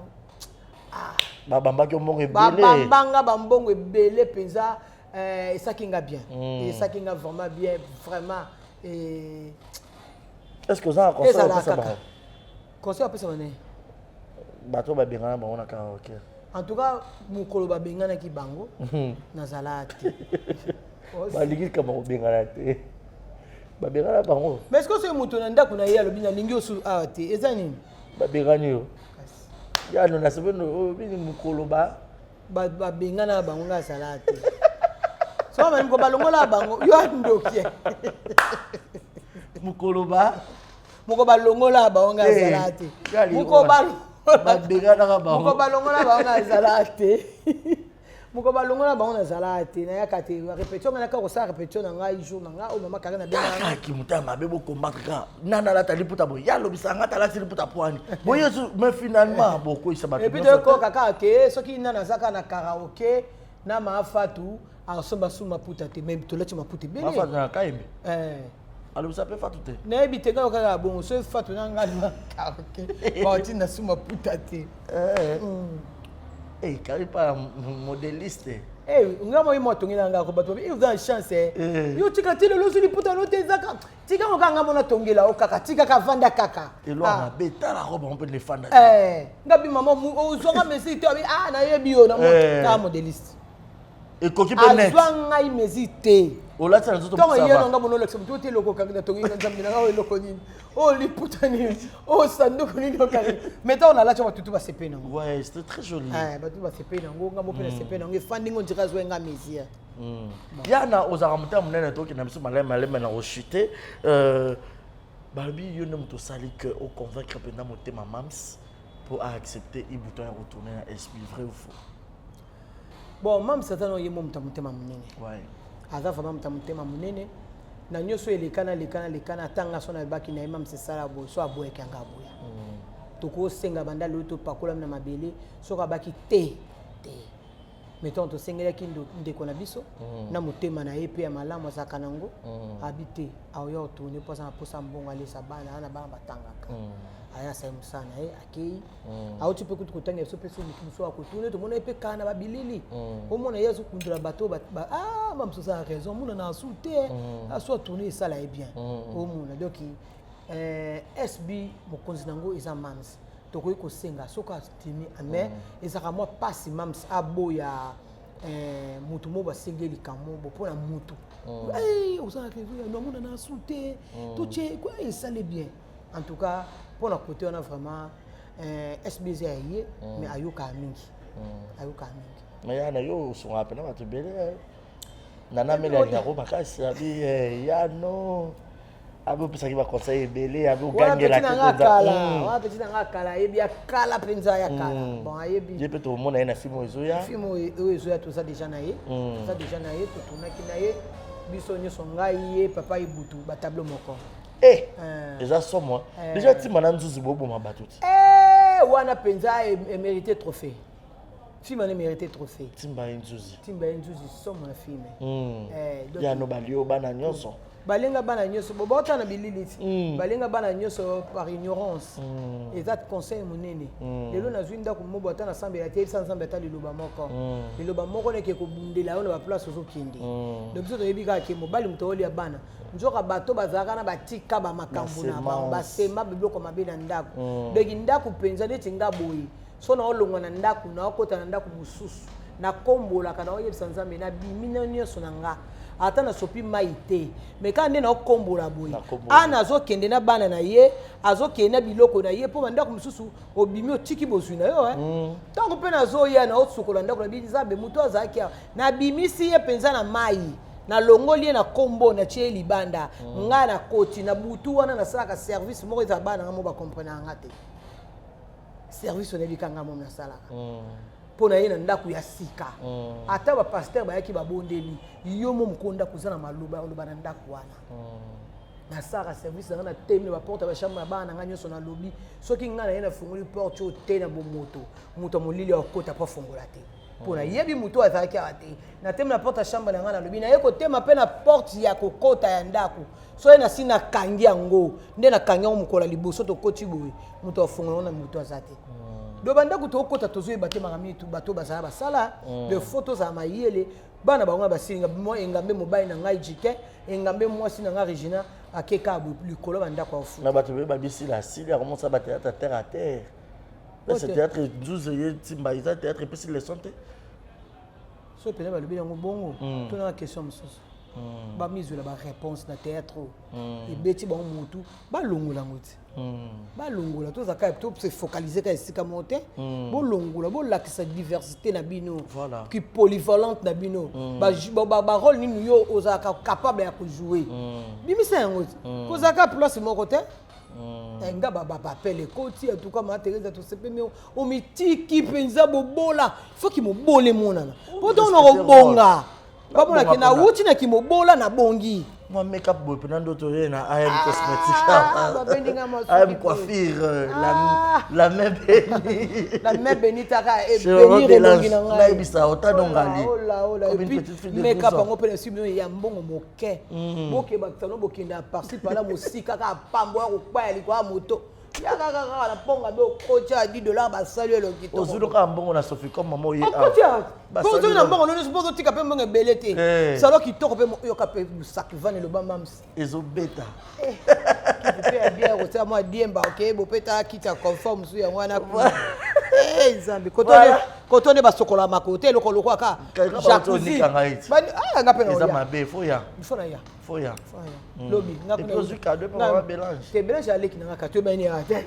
Babambaki yo mbongo ebele. Babambanga bambongo ebele mpenza, esaki nga bien. Esaki nga vraiment bien, vraiment. Est ce que oza na conseil Ezalaka opesa kaka. bango? Conseil apesa bane? Bato oyo babengana bango na karaoke. En tout cas, mokolo babenganaki bango, nazala te. Balingi likambo kobengana te, babengana bango. Mais est ce que soki moto na ndako na ye alobi nalingi osu awa te, eza nini? Babengani yo yano na sebeno oyo bini mokolo ba Babengana bango, nga azala te. So bani ko balongola bango, yo andoki. Mokolo ba Moko balongola bango, nga azala te. Moko babenganaka bango. Moko balongola bango, nga azala te. Moko balongola bango, nazala te, nayaka te. Répétition, nga naka kosala répétition na ngai jour na ngai oyo mama kare na benga. Kaka moto mabe, bocombattre kaka nani alata liputa boye, ya alobisa nga talati liputa pwani boye, mais finalement bokweyisa bato. Et puis toyokoka kaka ke soki nani aza kaka na karaoke na maafatu, asomba su maputa te, mais tolati maputa ebele. Maafatu na Kayembe? Alobisa mpe Fatu te? Nayebi te, ngai kaka bongo. Soki Fatu na ngai na karaoke, baotinda su maputa te. Kari pa modéliste. Nga moi mo atongela nga ko bato babi oza na chance, yo tika ti lelo ozwi liputa no te, ezaka tika ngo kaka nga mona atongela o kaka tika kaka vanda kaka. Elo mabe, tala robe yango mpe nefanda. Nga bi mama ozwanga mesure te, abi ah nayebi yo na kaka modéliste. Ekoki mpe net. Azwa ngai mesure te. Olati na nzoto. Ntango ye nanga mona olakisa motu ote eloko okangi na tongi nga nzambe nanga, oyo eloko nini, oyo liputa nini, oyo sanduku nini okangi? Mais ntango nalati batutu basepe nango. Ouais, c'était très joli. Batutu basepe nango, nga mo mpe nasepe nango, efandi ngo ndira azwa nga mesure. Yana ozalaka motema monene, tokenda biso maleme maleme na kochute. Balobi yo nde moto osali ke oconvaincre mpenza motema mams mpo aaccepte Ibutu ya retourner na esprit, vrai ou faux? Bon, mams aza na ye mo moto ya motema monene. Aza vraiment moto ya motema monene. Na nyonso elekana lekana lekana, ata nga so nayebaki na ye mams esala boye, so aboyaki yanga aboya. Tokosenga banda lelo topakolami na mabele, soki abaki te te, mais ntango tosengelaki ndeko na biso na motema na ye mpe ya malamu azalaka nango, abi te, aoya otourne mpo aza na mposa mbongo alesa bana, aza na bana batangaka. Aya asali mosala na ye, akei, auti mpe kutu kotanga biso mpe so motu mosusu akotourne, tomona ye mpe kaka na babilili, omona ye azokundola bato bamosusu aza na raison, omona na asu te, aso atourne esala ye bien. Omona donc SB mokonzi nango eza mams, tokoki kosenga soki atimi, mais ezalaka mwa mpasi mams aboya motu moko basengi likambo bo mpona motu oza na raison, namona na asu te, totie esale bien. En tout cas, mpona côté wana vraiment, SB eza ya ye, mais ayokaka mingi, ayokaka mingi. Mais yana yo osungaka mpena bato ebele. Nana mele alingako makasi, abi yano abi opesaki baconseil ebele, abi ogangelaka kala. Wana petit nanga kala, ayebi ya kala mpenza, ya kala. Bon, ayebi. Ye mpe tomona ye na film oyo ezoya. Film oyo ezoya, toza déjà na ye, toza déjà na ye, totournaki na ye biso nyonso, ngai, ye, papa Ibutu, batableau moko. Eza somo déjà, ntima na nzuzi boboma bato ti. Wana mpenza emérité trophée, film wana emérité trophée. Timba ye nzuzi. Timba ye nzuzi, somo na film. Yano balio bana nyonso. Balenga bana nyonso bo baotala na bilili ti balenga bana nyonso par ignorance. Eza conseil monene. Lelo nazwi ndako mobo, ata nasambela te, yebisa Nzambe ata liloba moko, liloba moko neke kobundela yo na baplace ozokende. Donc biso toyebi kaka ke mobali moto olia bana, nzoka bato bazalaka na batika bamakambo na bango, basema biloko mabe na ndako. Donc ndako mpenza neti nga boye, so naolongwa na ndako, naokota na ndako mosusu, nakombolaka, naoyebisa Nzambe nabimi na nyonso na nga, ata nasopi mai te, mais kaka nde naokombola boye, ana azokende na bana na ye, azokende na biloko na ye, mpo bandako mosusu obimi otiki bozwi na yo. Ntango mpe nazoya, naosukola ndako na bino, Nzambe moto azalaki awa, nabimisi ye mpenza na mai, nalongoli ye na nkombo, natie ye libanda. Ngai nakoti na butu wana, nasalaka service moko, ezala bana nga mo bacomprendre nga te, service onayebi kanga mo nasalaka. Mpo na ye na ndako ya sika. Ata ba pasteur bayaki babondeli, yo mo mokolo ndako oza na maloba ya koloba na ndako wana. Nasalaka service na ngai, natemi na baporte ya bachambre ya bana na ngai nyonso, nalobi soki ngai na ye nafungoli porte oyo te na bomoto, moto ya molili akota mpo afongola te, mpo nayebi moto oyo azalaki awa te. Natemi na porte ya chambre na ngai, nalobi naye kotema mpe na porte ya kokota ya ndako, soki nasi nakangi yango nde nakangi yango mokolo ya liboso tokoti boye, moto afongola yango na moto aza te. Do bandako tokota tozoyeba te makambo nini bato bazala basala. De faut tozala mayele. Bana bango basilinga mwa engambe mobali na ngai Jikin, engambe mwasi na ngai Regina, akeka boye likolo bandako ya ofuta. Na bato beye babisila asili akomosala bathéâtre terre à terre. Ese théâtre nzuzi ye ntimba eza théâtre epesi leçon te. Soki mpenza balobi yango bongo, tonaka question mosusu, bamizwela baréponse na théâtre oyo ebeti bango motu, balongola yango te. Balongola, toza kaka tose focaliser kaka esika moko te. Bolongola, bolakisa diversité na bino, ki polyvalente na bino. Barole nini yo ozalaka capable ya kojouer, bimisa yango te. Kozala kaka place moko te. Nga bapele ekoti en tout cas, ma Teresa, tosepemi omitiki mpenza bobola. Foki mobola emonana mpo ntongo na kobonga, bamonaki nawuti na kimobola, nabongi. Mwa make-up boye mpena ndoto ye na AM Cosmétique, AM Coiffure, la main bénie. La main bénie taka ebénir elongi na ngai. Nayebisa otano ngali. Make-up yango mpe na bino ya mbongo moke, bokeba tano bokende ya parci pala mosika kaka pambo ya kokwaya likolo ya moto, yaka kaka na mponga be okoti ya 10 dollar, basali elongi. Ozwi kaka mbongo na Soficom, mama oye. Okoti ozwi na mbongo nyonso mpo ozotika mpe mbongo ebele te. Salo kitoko mpe yoka mpe lusaki vane eloba mams. Ezobeta. Mpe ya bien kotia mwa diemba, oke bopeta kiti ya confort mosusu yango wana. Nzambe, koto nde basokola makolo te, eloko lokwa ka jacuzzi nga mpe. Eza mabe, fo ya. Fo na ya. Fo ya. Lobi. Ozwi cadeau mpe mama Belange. Te, Belange aleki nanga ka toyebani ya te.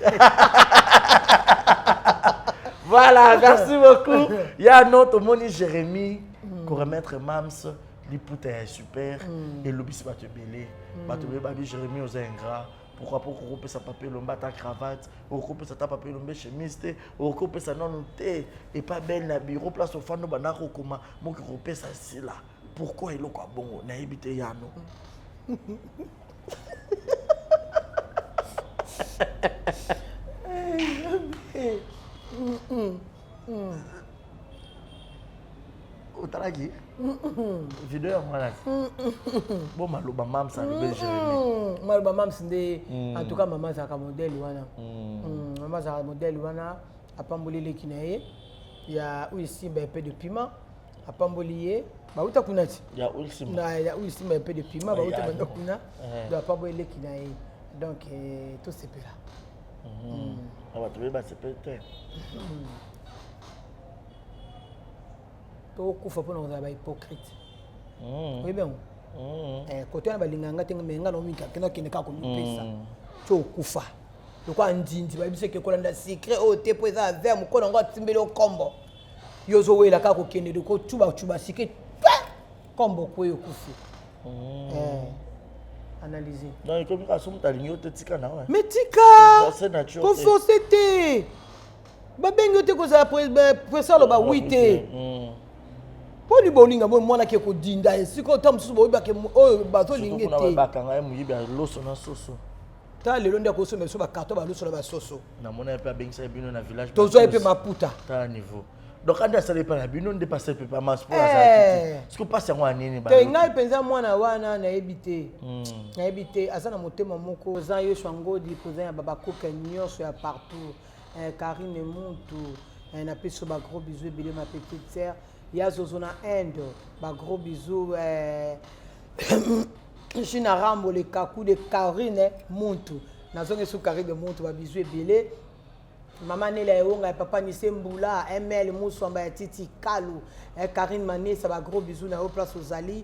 Voilà, merci beaucoup. Ya no tomoni Jérémie koremettre mams liputa ya super, elobisi bato ebele. Bato ebele babi Jérémie oza ingrat, pourquoi po okokopesa papa Elombe ata cravate, okokopesa ata papa Elombe chemise te, okokopesa nanu te epa bele na bureau place ofanda obanda kokoma moki kopesa sila. Pourquoi eloko ya bongo nayebi te yano. Otalaki video ya mwana bo maloba mams alobe Jérémie. Maloba mams nde. En tout cas mama azalaka modèle wana, mama azalaka modèle wana. Apamboli eleki na ye ya oyo esimba epe de piment, apamboli ye bauta kuna ti ya oyo esimba epe de piment, bauta banda kuna. Donc apamboli eleki na ye, donc tosepela. Bato be basepeli te. Tokokufa mpona kozala bahypocrite, oyebi yango. Kote wana balingaka nga te, me nga naomika kende akende kaka komipesa ti okufa lokola ndindi. Bayebi soki ekolanda secret oyo te, mpo eza aver mokolo yango atimbeli okombo, yo ozowela kaka kokende kocubacuba secret, kombo kwe okufi. Analyse. Donc ekomi kaka so moto alingi yo te, tika na we. Mais tika, koforce te. Babengi yo te kozala presa, aloba wi te mponi bolinga boye mwanaki ekodinda esika ota mosusu boyebake oyo bazolinga te. Bakanga ye moyibi ya loso na soso. Ta lelo nde akosomba biso bacarton baloso na basoso. Namona ye mpe abengisa bino na village. Tozwa ye mpe maputa. Tala niveau. Donc ande asali epai na bino nde pasali mpe pamas mpo azalaki te. Soki mpasi yango ya nini? Te, ngai mpenza mwana wana nayebi te, nayebi te, aza na motema moko. Président Yoshua Ngodi, président ya babakuke nyonso ya partout, Karine Muntu, napesi yo bagros bisous ebele, ma petite sœur ya zozo na Inde, bagros bisous. China Rambo, le kaku de Karine Muntu, nazongi su Karine Muntu, babisous ebele. Mama Nela Eonga ya papa Nise Mbula, ML Muswamba ya Titi Kalu, Karine Manesa, ba gros bisous na yo place ozali.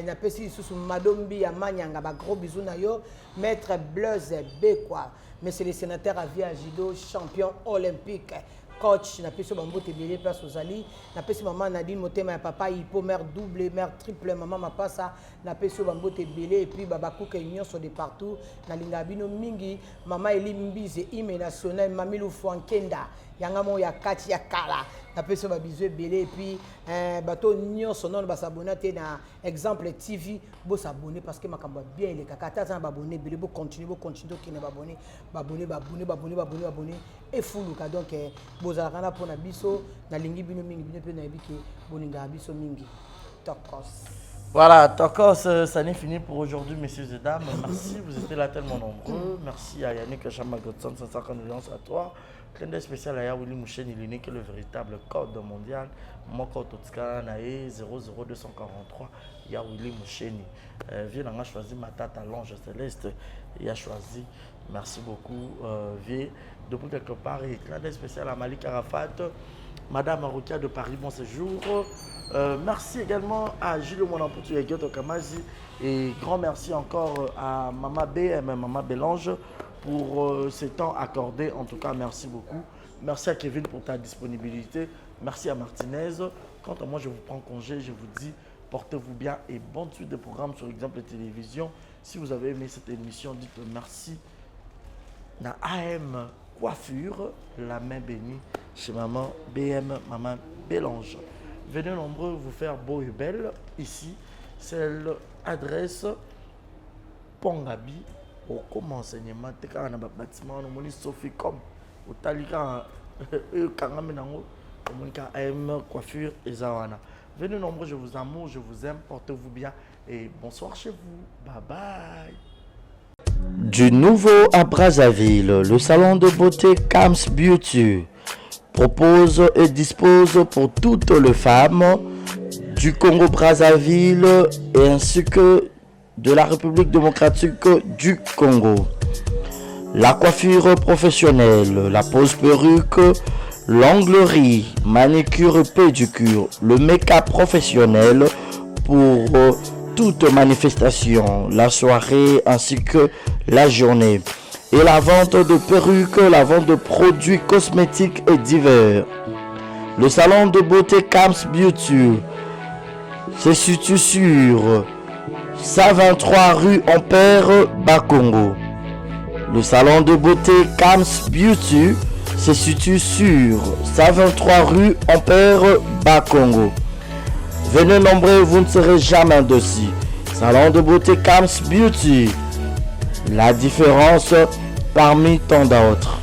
Napesi lisusu Madombi ya Manyanga, ba gros bisous na yo. Maître Blaise Bekwa, monsieur le sénateur à vie à judo, champion olympique. Coach, napesi yo bambote ebele place ozali. Napesi mama Nadine motema ya papa Hippo, mère double, mère triple, mama Mapasa, napesi yo bambote ebele et puis babakuke nyonso de partout. Nalingaka bino mingi. Mama Eli Mbize, hymne national, Mami Lufuankenda, yanga moko ya kati ya kala. Napesi yo ba bisous ebele et puis eh, bato nyonso nono ba s'abonner te na Exemple TV, bo s'abonner parce que makambo ya bien elekaka. Ata aza na ba abonner ebele, bo continuer, bo continuer tokende ba abonner, ba abonner, ba abonner, ba abonner, ba abonner, ba abonner. Efuluka donc eh, bozalaka na pona biso, nalingi bino mingi, bino pe nayebi ke bolingaka biso mingi. Tokos. Voilà, Tokos, euh, ça n'est fini pour aujourd'hui, messieurs et dames. Merci, vous étiez là tellement nombreux. Merci à Yannick Chama Godson, sincère condoléances à toi. Clin d'œil spécial à Yawili Moucheni, l'unique et le véritable code mondial. Moko Totskana Nae 00243, Yawili Moucheni. Euh, vieux n'a choisi Matata, l'ange céleste. Il a choisi. Merci beaucoup, euh, Vieux. Depuis quelque part, et clin d'œil spécial à Malik Arafat. Madame Arokia de Paris, bon séjour. Euh, merci également à Gilles Monamputu et Gyoto Kamazi. Et grand merci encore à Mama BM, Mama Bélange, pour euh, ce temps accordé. En tout cas, merci beaucoup. Merci à Kevin pour ta disponibilité. Merci à Martinez. Quant à moi, je vous prends congé. Je vous dis, portez-vous bien et bonne suite de programmes sur Exemple Télévision. Si vous avez aimé cette émission, dites merci. Na AM Coiffure, la main bénie, chez maman BM, maman Bélange. Venez nombreux vous faire beau et belle. Ici, c'est l'adresse Pongabi. okoma enseignement te kaka na babatiment wana omoni soficom otali kaka oyo ekangami nango omoni kaka am coiffure eza wana venez nombreux je vous amour je vous aime portez-vous bien et bonsoir chez vous bye bye Du nouveau à Brazzaville, le salon de beauté Kams Beauty propose et dispose pour toutes les femmes du Congo-Brazzaville et ainsi que de la République démocratique du Congo. La coiffure professionnelle, la pose perruque, l'onglerie, manicure et pédicure, le make-up professionnel pour euh, toute manifestation, la soirée ainsi que la journée. Et la vente de perruques, la vente de produits cosmétiques et divers. Le salon de beauté Camps Beauty se situe sur 123 rue Ampère Bakongo. Le salon de beauté Camps Beauty se situe sur 123 rue Ampère Bakongo. Venez nombreux, vous ne serez jamais indécis. Salon de beauté Camps Beauty. La différence parmi tant d'autres.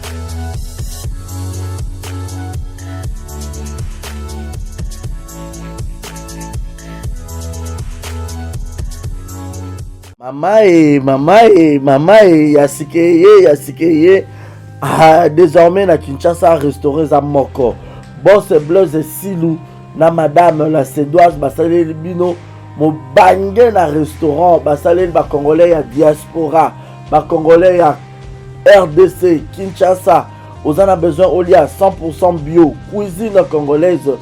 Mama e, mama e, mama e, ya sika eye, ya sika eye. Ah, désormais na Kinshasa restaurant eza moko. Boss Blaise Silu na madame la Cédoise basaleli bino mobange na restaurant basaleli ba congolais ya diaspora, ba congolais ya RDC Kinshasa. Oza na besoin olia 100% bio, cuisine congolaise.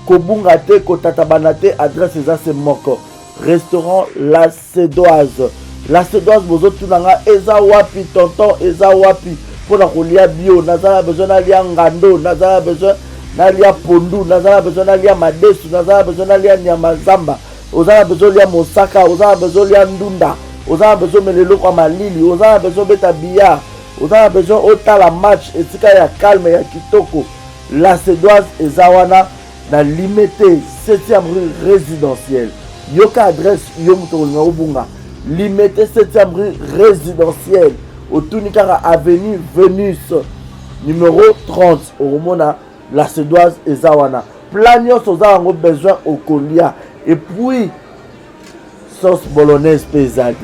Kobunga te, kotatabana te, adresse eza se moko. Restaurant La Cédoise. La Cédoise bozotuna nga eza wapi tonton eza wapi mpo na kolia bio naza na besoin nalia ngando naza na besoin nalia pondu naza na besoin nalia madesu naza na besoin nalia nyama zamba oza na besoin olia mosaka oza na besoin olia ndunda oza na besoin omela eloko ya malili oza na besoin obeta billard oza na besoin otala match esika ya calme ya kitoko La Cédoise eza wana na limete 7e rue résidentielle yoka adresse yo moto okolinga obunga limete 7e rue résidentielle otuni kaka avenue venus numéro 30 okomona la Cédoise eza wana plat nyonso oza yango besoin okolia et puis sauce bolognaise mpe ezali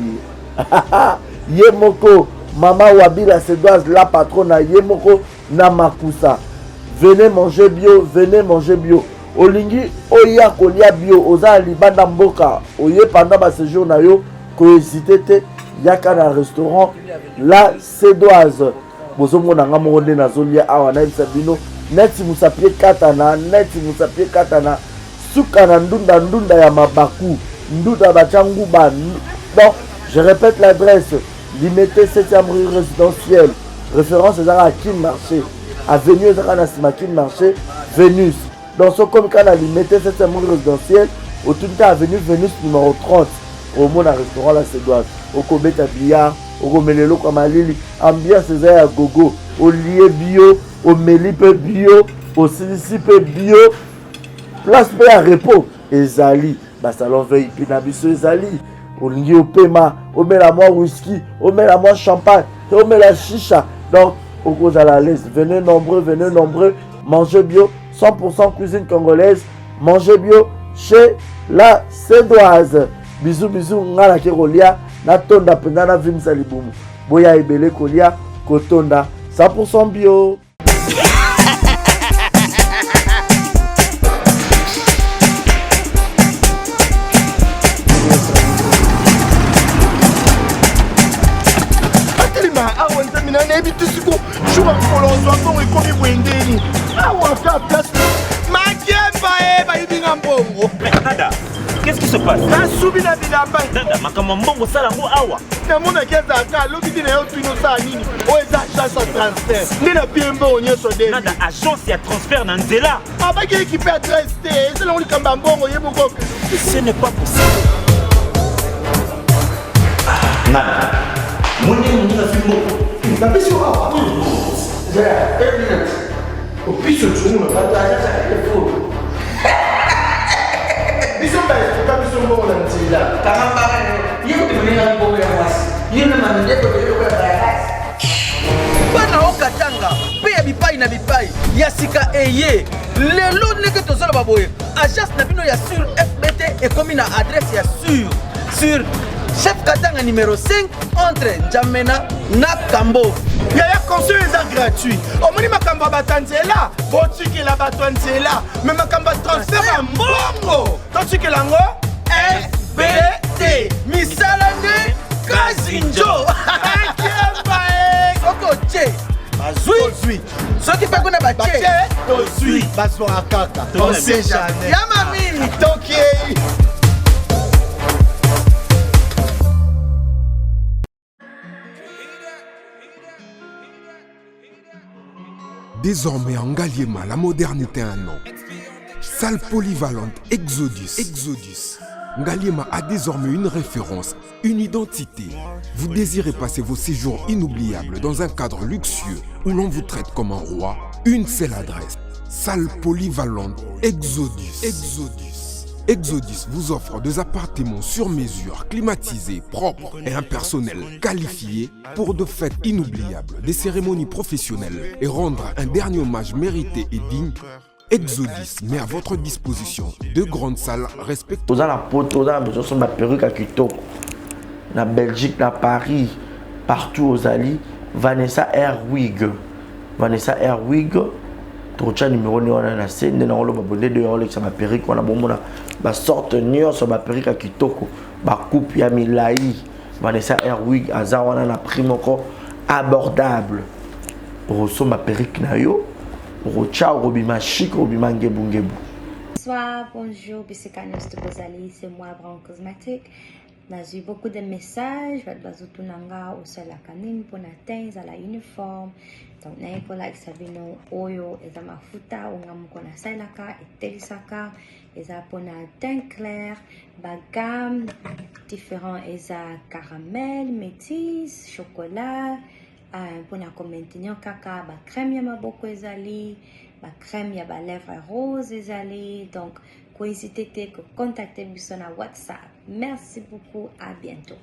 ye moko mama wabi la Cédoise la patrona ye moko na makusa venez manger bio venez manger bio olingi oya kolia bio oza na libanda mboka oye pendant ba séjour na yo kohésite te yaka na restaurant la Cédoise bozomona nga moko nde nazolia awa nayebisa bino neti mosapi ekatana neti mosapi ekatana suka na ndunda ndunda ya mabaku ndunda batya nguba donc je répète l'adresse limete 7e rue résidentielle référence ezaka kin marché. Avenue eza kaka na nsima Kin Marché Venus. Donc soki okomi kaka na Limete 7e rue résidentielle, otuni kaka avenue Venus numéro 30, omona restaurant La Suédoise. Okobeta billard, okomela eloko ya malili, ambiance eza ya gogo, olie bio, omeli mpe bio, osilisi mpe bio, place mpe ya repos ezali. Ba salon VIP na biso ezali. Olingi opema, omela mwa whisky, omela mwa champagne, omela shisha. Donc okozala à l'aise. Venez nombreux, venez nombreux, mangez bio, 100% cuisine congolaise, mangez bio chez la Suédoise. Bisous bisous, nga nake kolia, natonda mpenza na vimisa libumu. Boya ebele kolia, kotonda 100% bio. Atelema awa nzambe na nayebi te siko jour ya mokolo ozwa mbongo ekomi boye ndeni awa ka place makemba e bayibi nga mbongo. Nada, qu'est-ce qui se passe? Nasubi na bilamba. Nada, makambo ya mbongo osala yango awa. Namonaki azalaka alobi te na yo tuni osala nini oyo eza agence ya transfert nde na pie mbongo nyonso nde. Nada, agence ya transfert na nzela. Abaki ekipe adresse te eza nango likambo ya mbongo ye moko. Ce n'est pas possible. Nada, moni moninga azwi mbongo. Napesi yo awa. Zela, une minute. Opiso tshungu na bato agence ya telefone. Biso baefuka biso mbongo na nzela. Kanga mbanga yo. Ye kutu moninga mbongo ya mwasi. Yo na mandeko ebele lokola bayakasi. Bana o Katanga mpe ya bipai na bipai ya sika eye lelo ndenge tozoloba boye agence na bino ya sur fbt ekomi na adresse ya sur sur chef Katanga numéro 5 entre N'Djamena na Kambo. Yaya conseil eza gratuit omoni makambo ya bato ya nzela botikela bato ya nzela me makambo ya transfert ya mbongo totikela yango fbt misala nde kasi njo soki otie bazwi soki mpe kuna batie tozwi bazwaka kaka on sait jamais ya mami tokiei. Désormais en Ngaliema, la modernité a un nom. Salle polyvalente Exodus. Exodus. Ngaliema a désormais une référence, une identité. Vous désirez passer vos séjours inoubliables dans un cadre luxueux où l'on vous traite comme un roi? Une seule adresse. Salle polyvalente Exodus. Exodus. Exodus vous offre des appartements sur mesure, climatisés, propres et un personnel qualifié pour de fêtes inoubliables, des cérémonies professionnelles et rendre un dernier hommage mérité et digne. Exodus met à votre disposition deux grandes salles respectueuses. Oza na poto, oza na besoin osomba perruque ya kitoko na Belgique, na Paris, partout ozali, Vanessa Airwig. Vanessa Airwig, tokotya numero ne wana na se nde nango loba bonde de olekisa ba perruque wana bomona ba sorte nyonso ba perruque ya kitoko, ba coupe ya milai. Vanessa Airwig aza wana na prix moko abordable. Okosomba perruque na yo, okotya, okobima chic, okobima ngebu ngebu. Bonsoir, bonjour, bisika nyonso bozali, c'est moi Brown Cosmetic. Nazwi beaucoup de messages, bato bazotuna nga osalaka nini mpona teint ezala uniforme. Donc naye kolakisa bino oyo eza mafuta oyo nga moko nasalelaka, etelisaka, eza mpona teint clair, ba gamme différent, eza caramel, métis, chocolat, mpona ko maintenir kaka ba crème ya maboko ezali, ba crème ya ba lèvres rose ezali. Donc ko hésiter te ko contacter biso na WhatsApp. Merci beaucoup, à bientôt.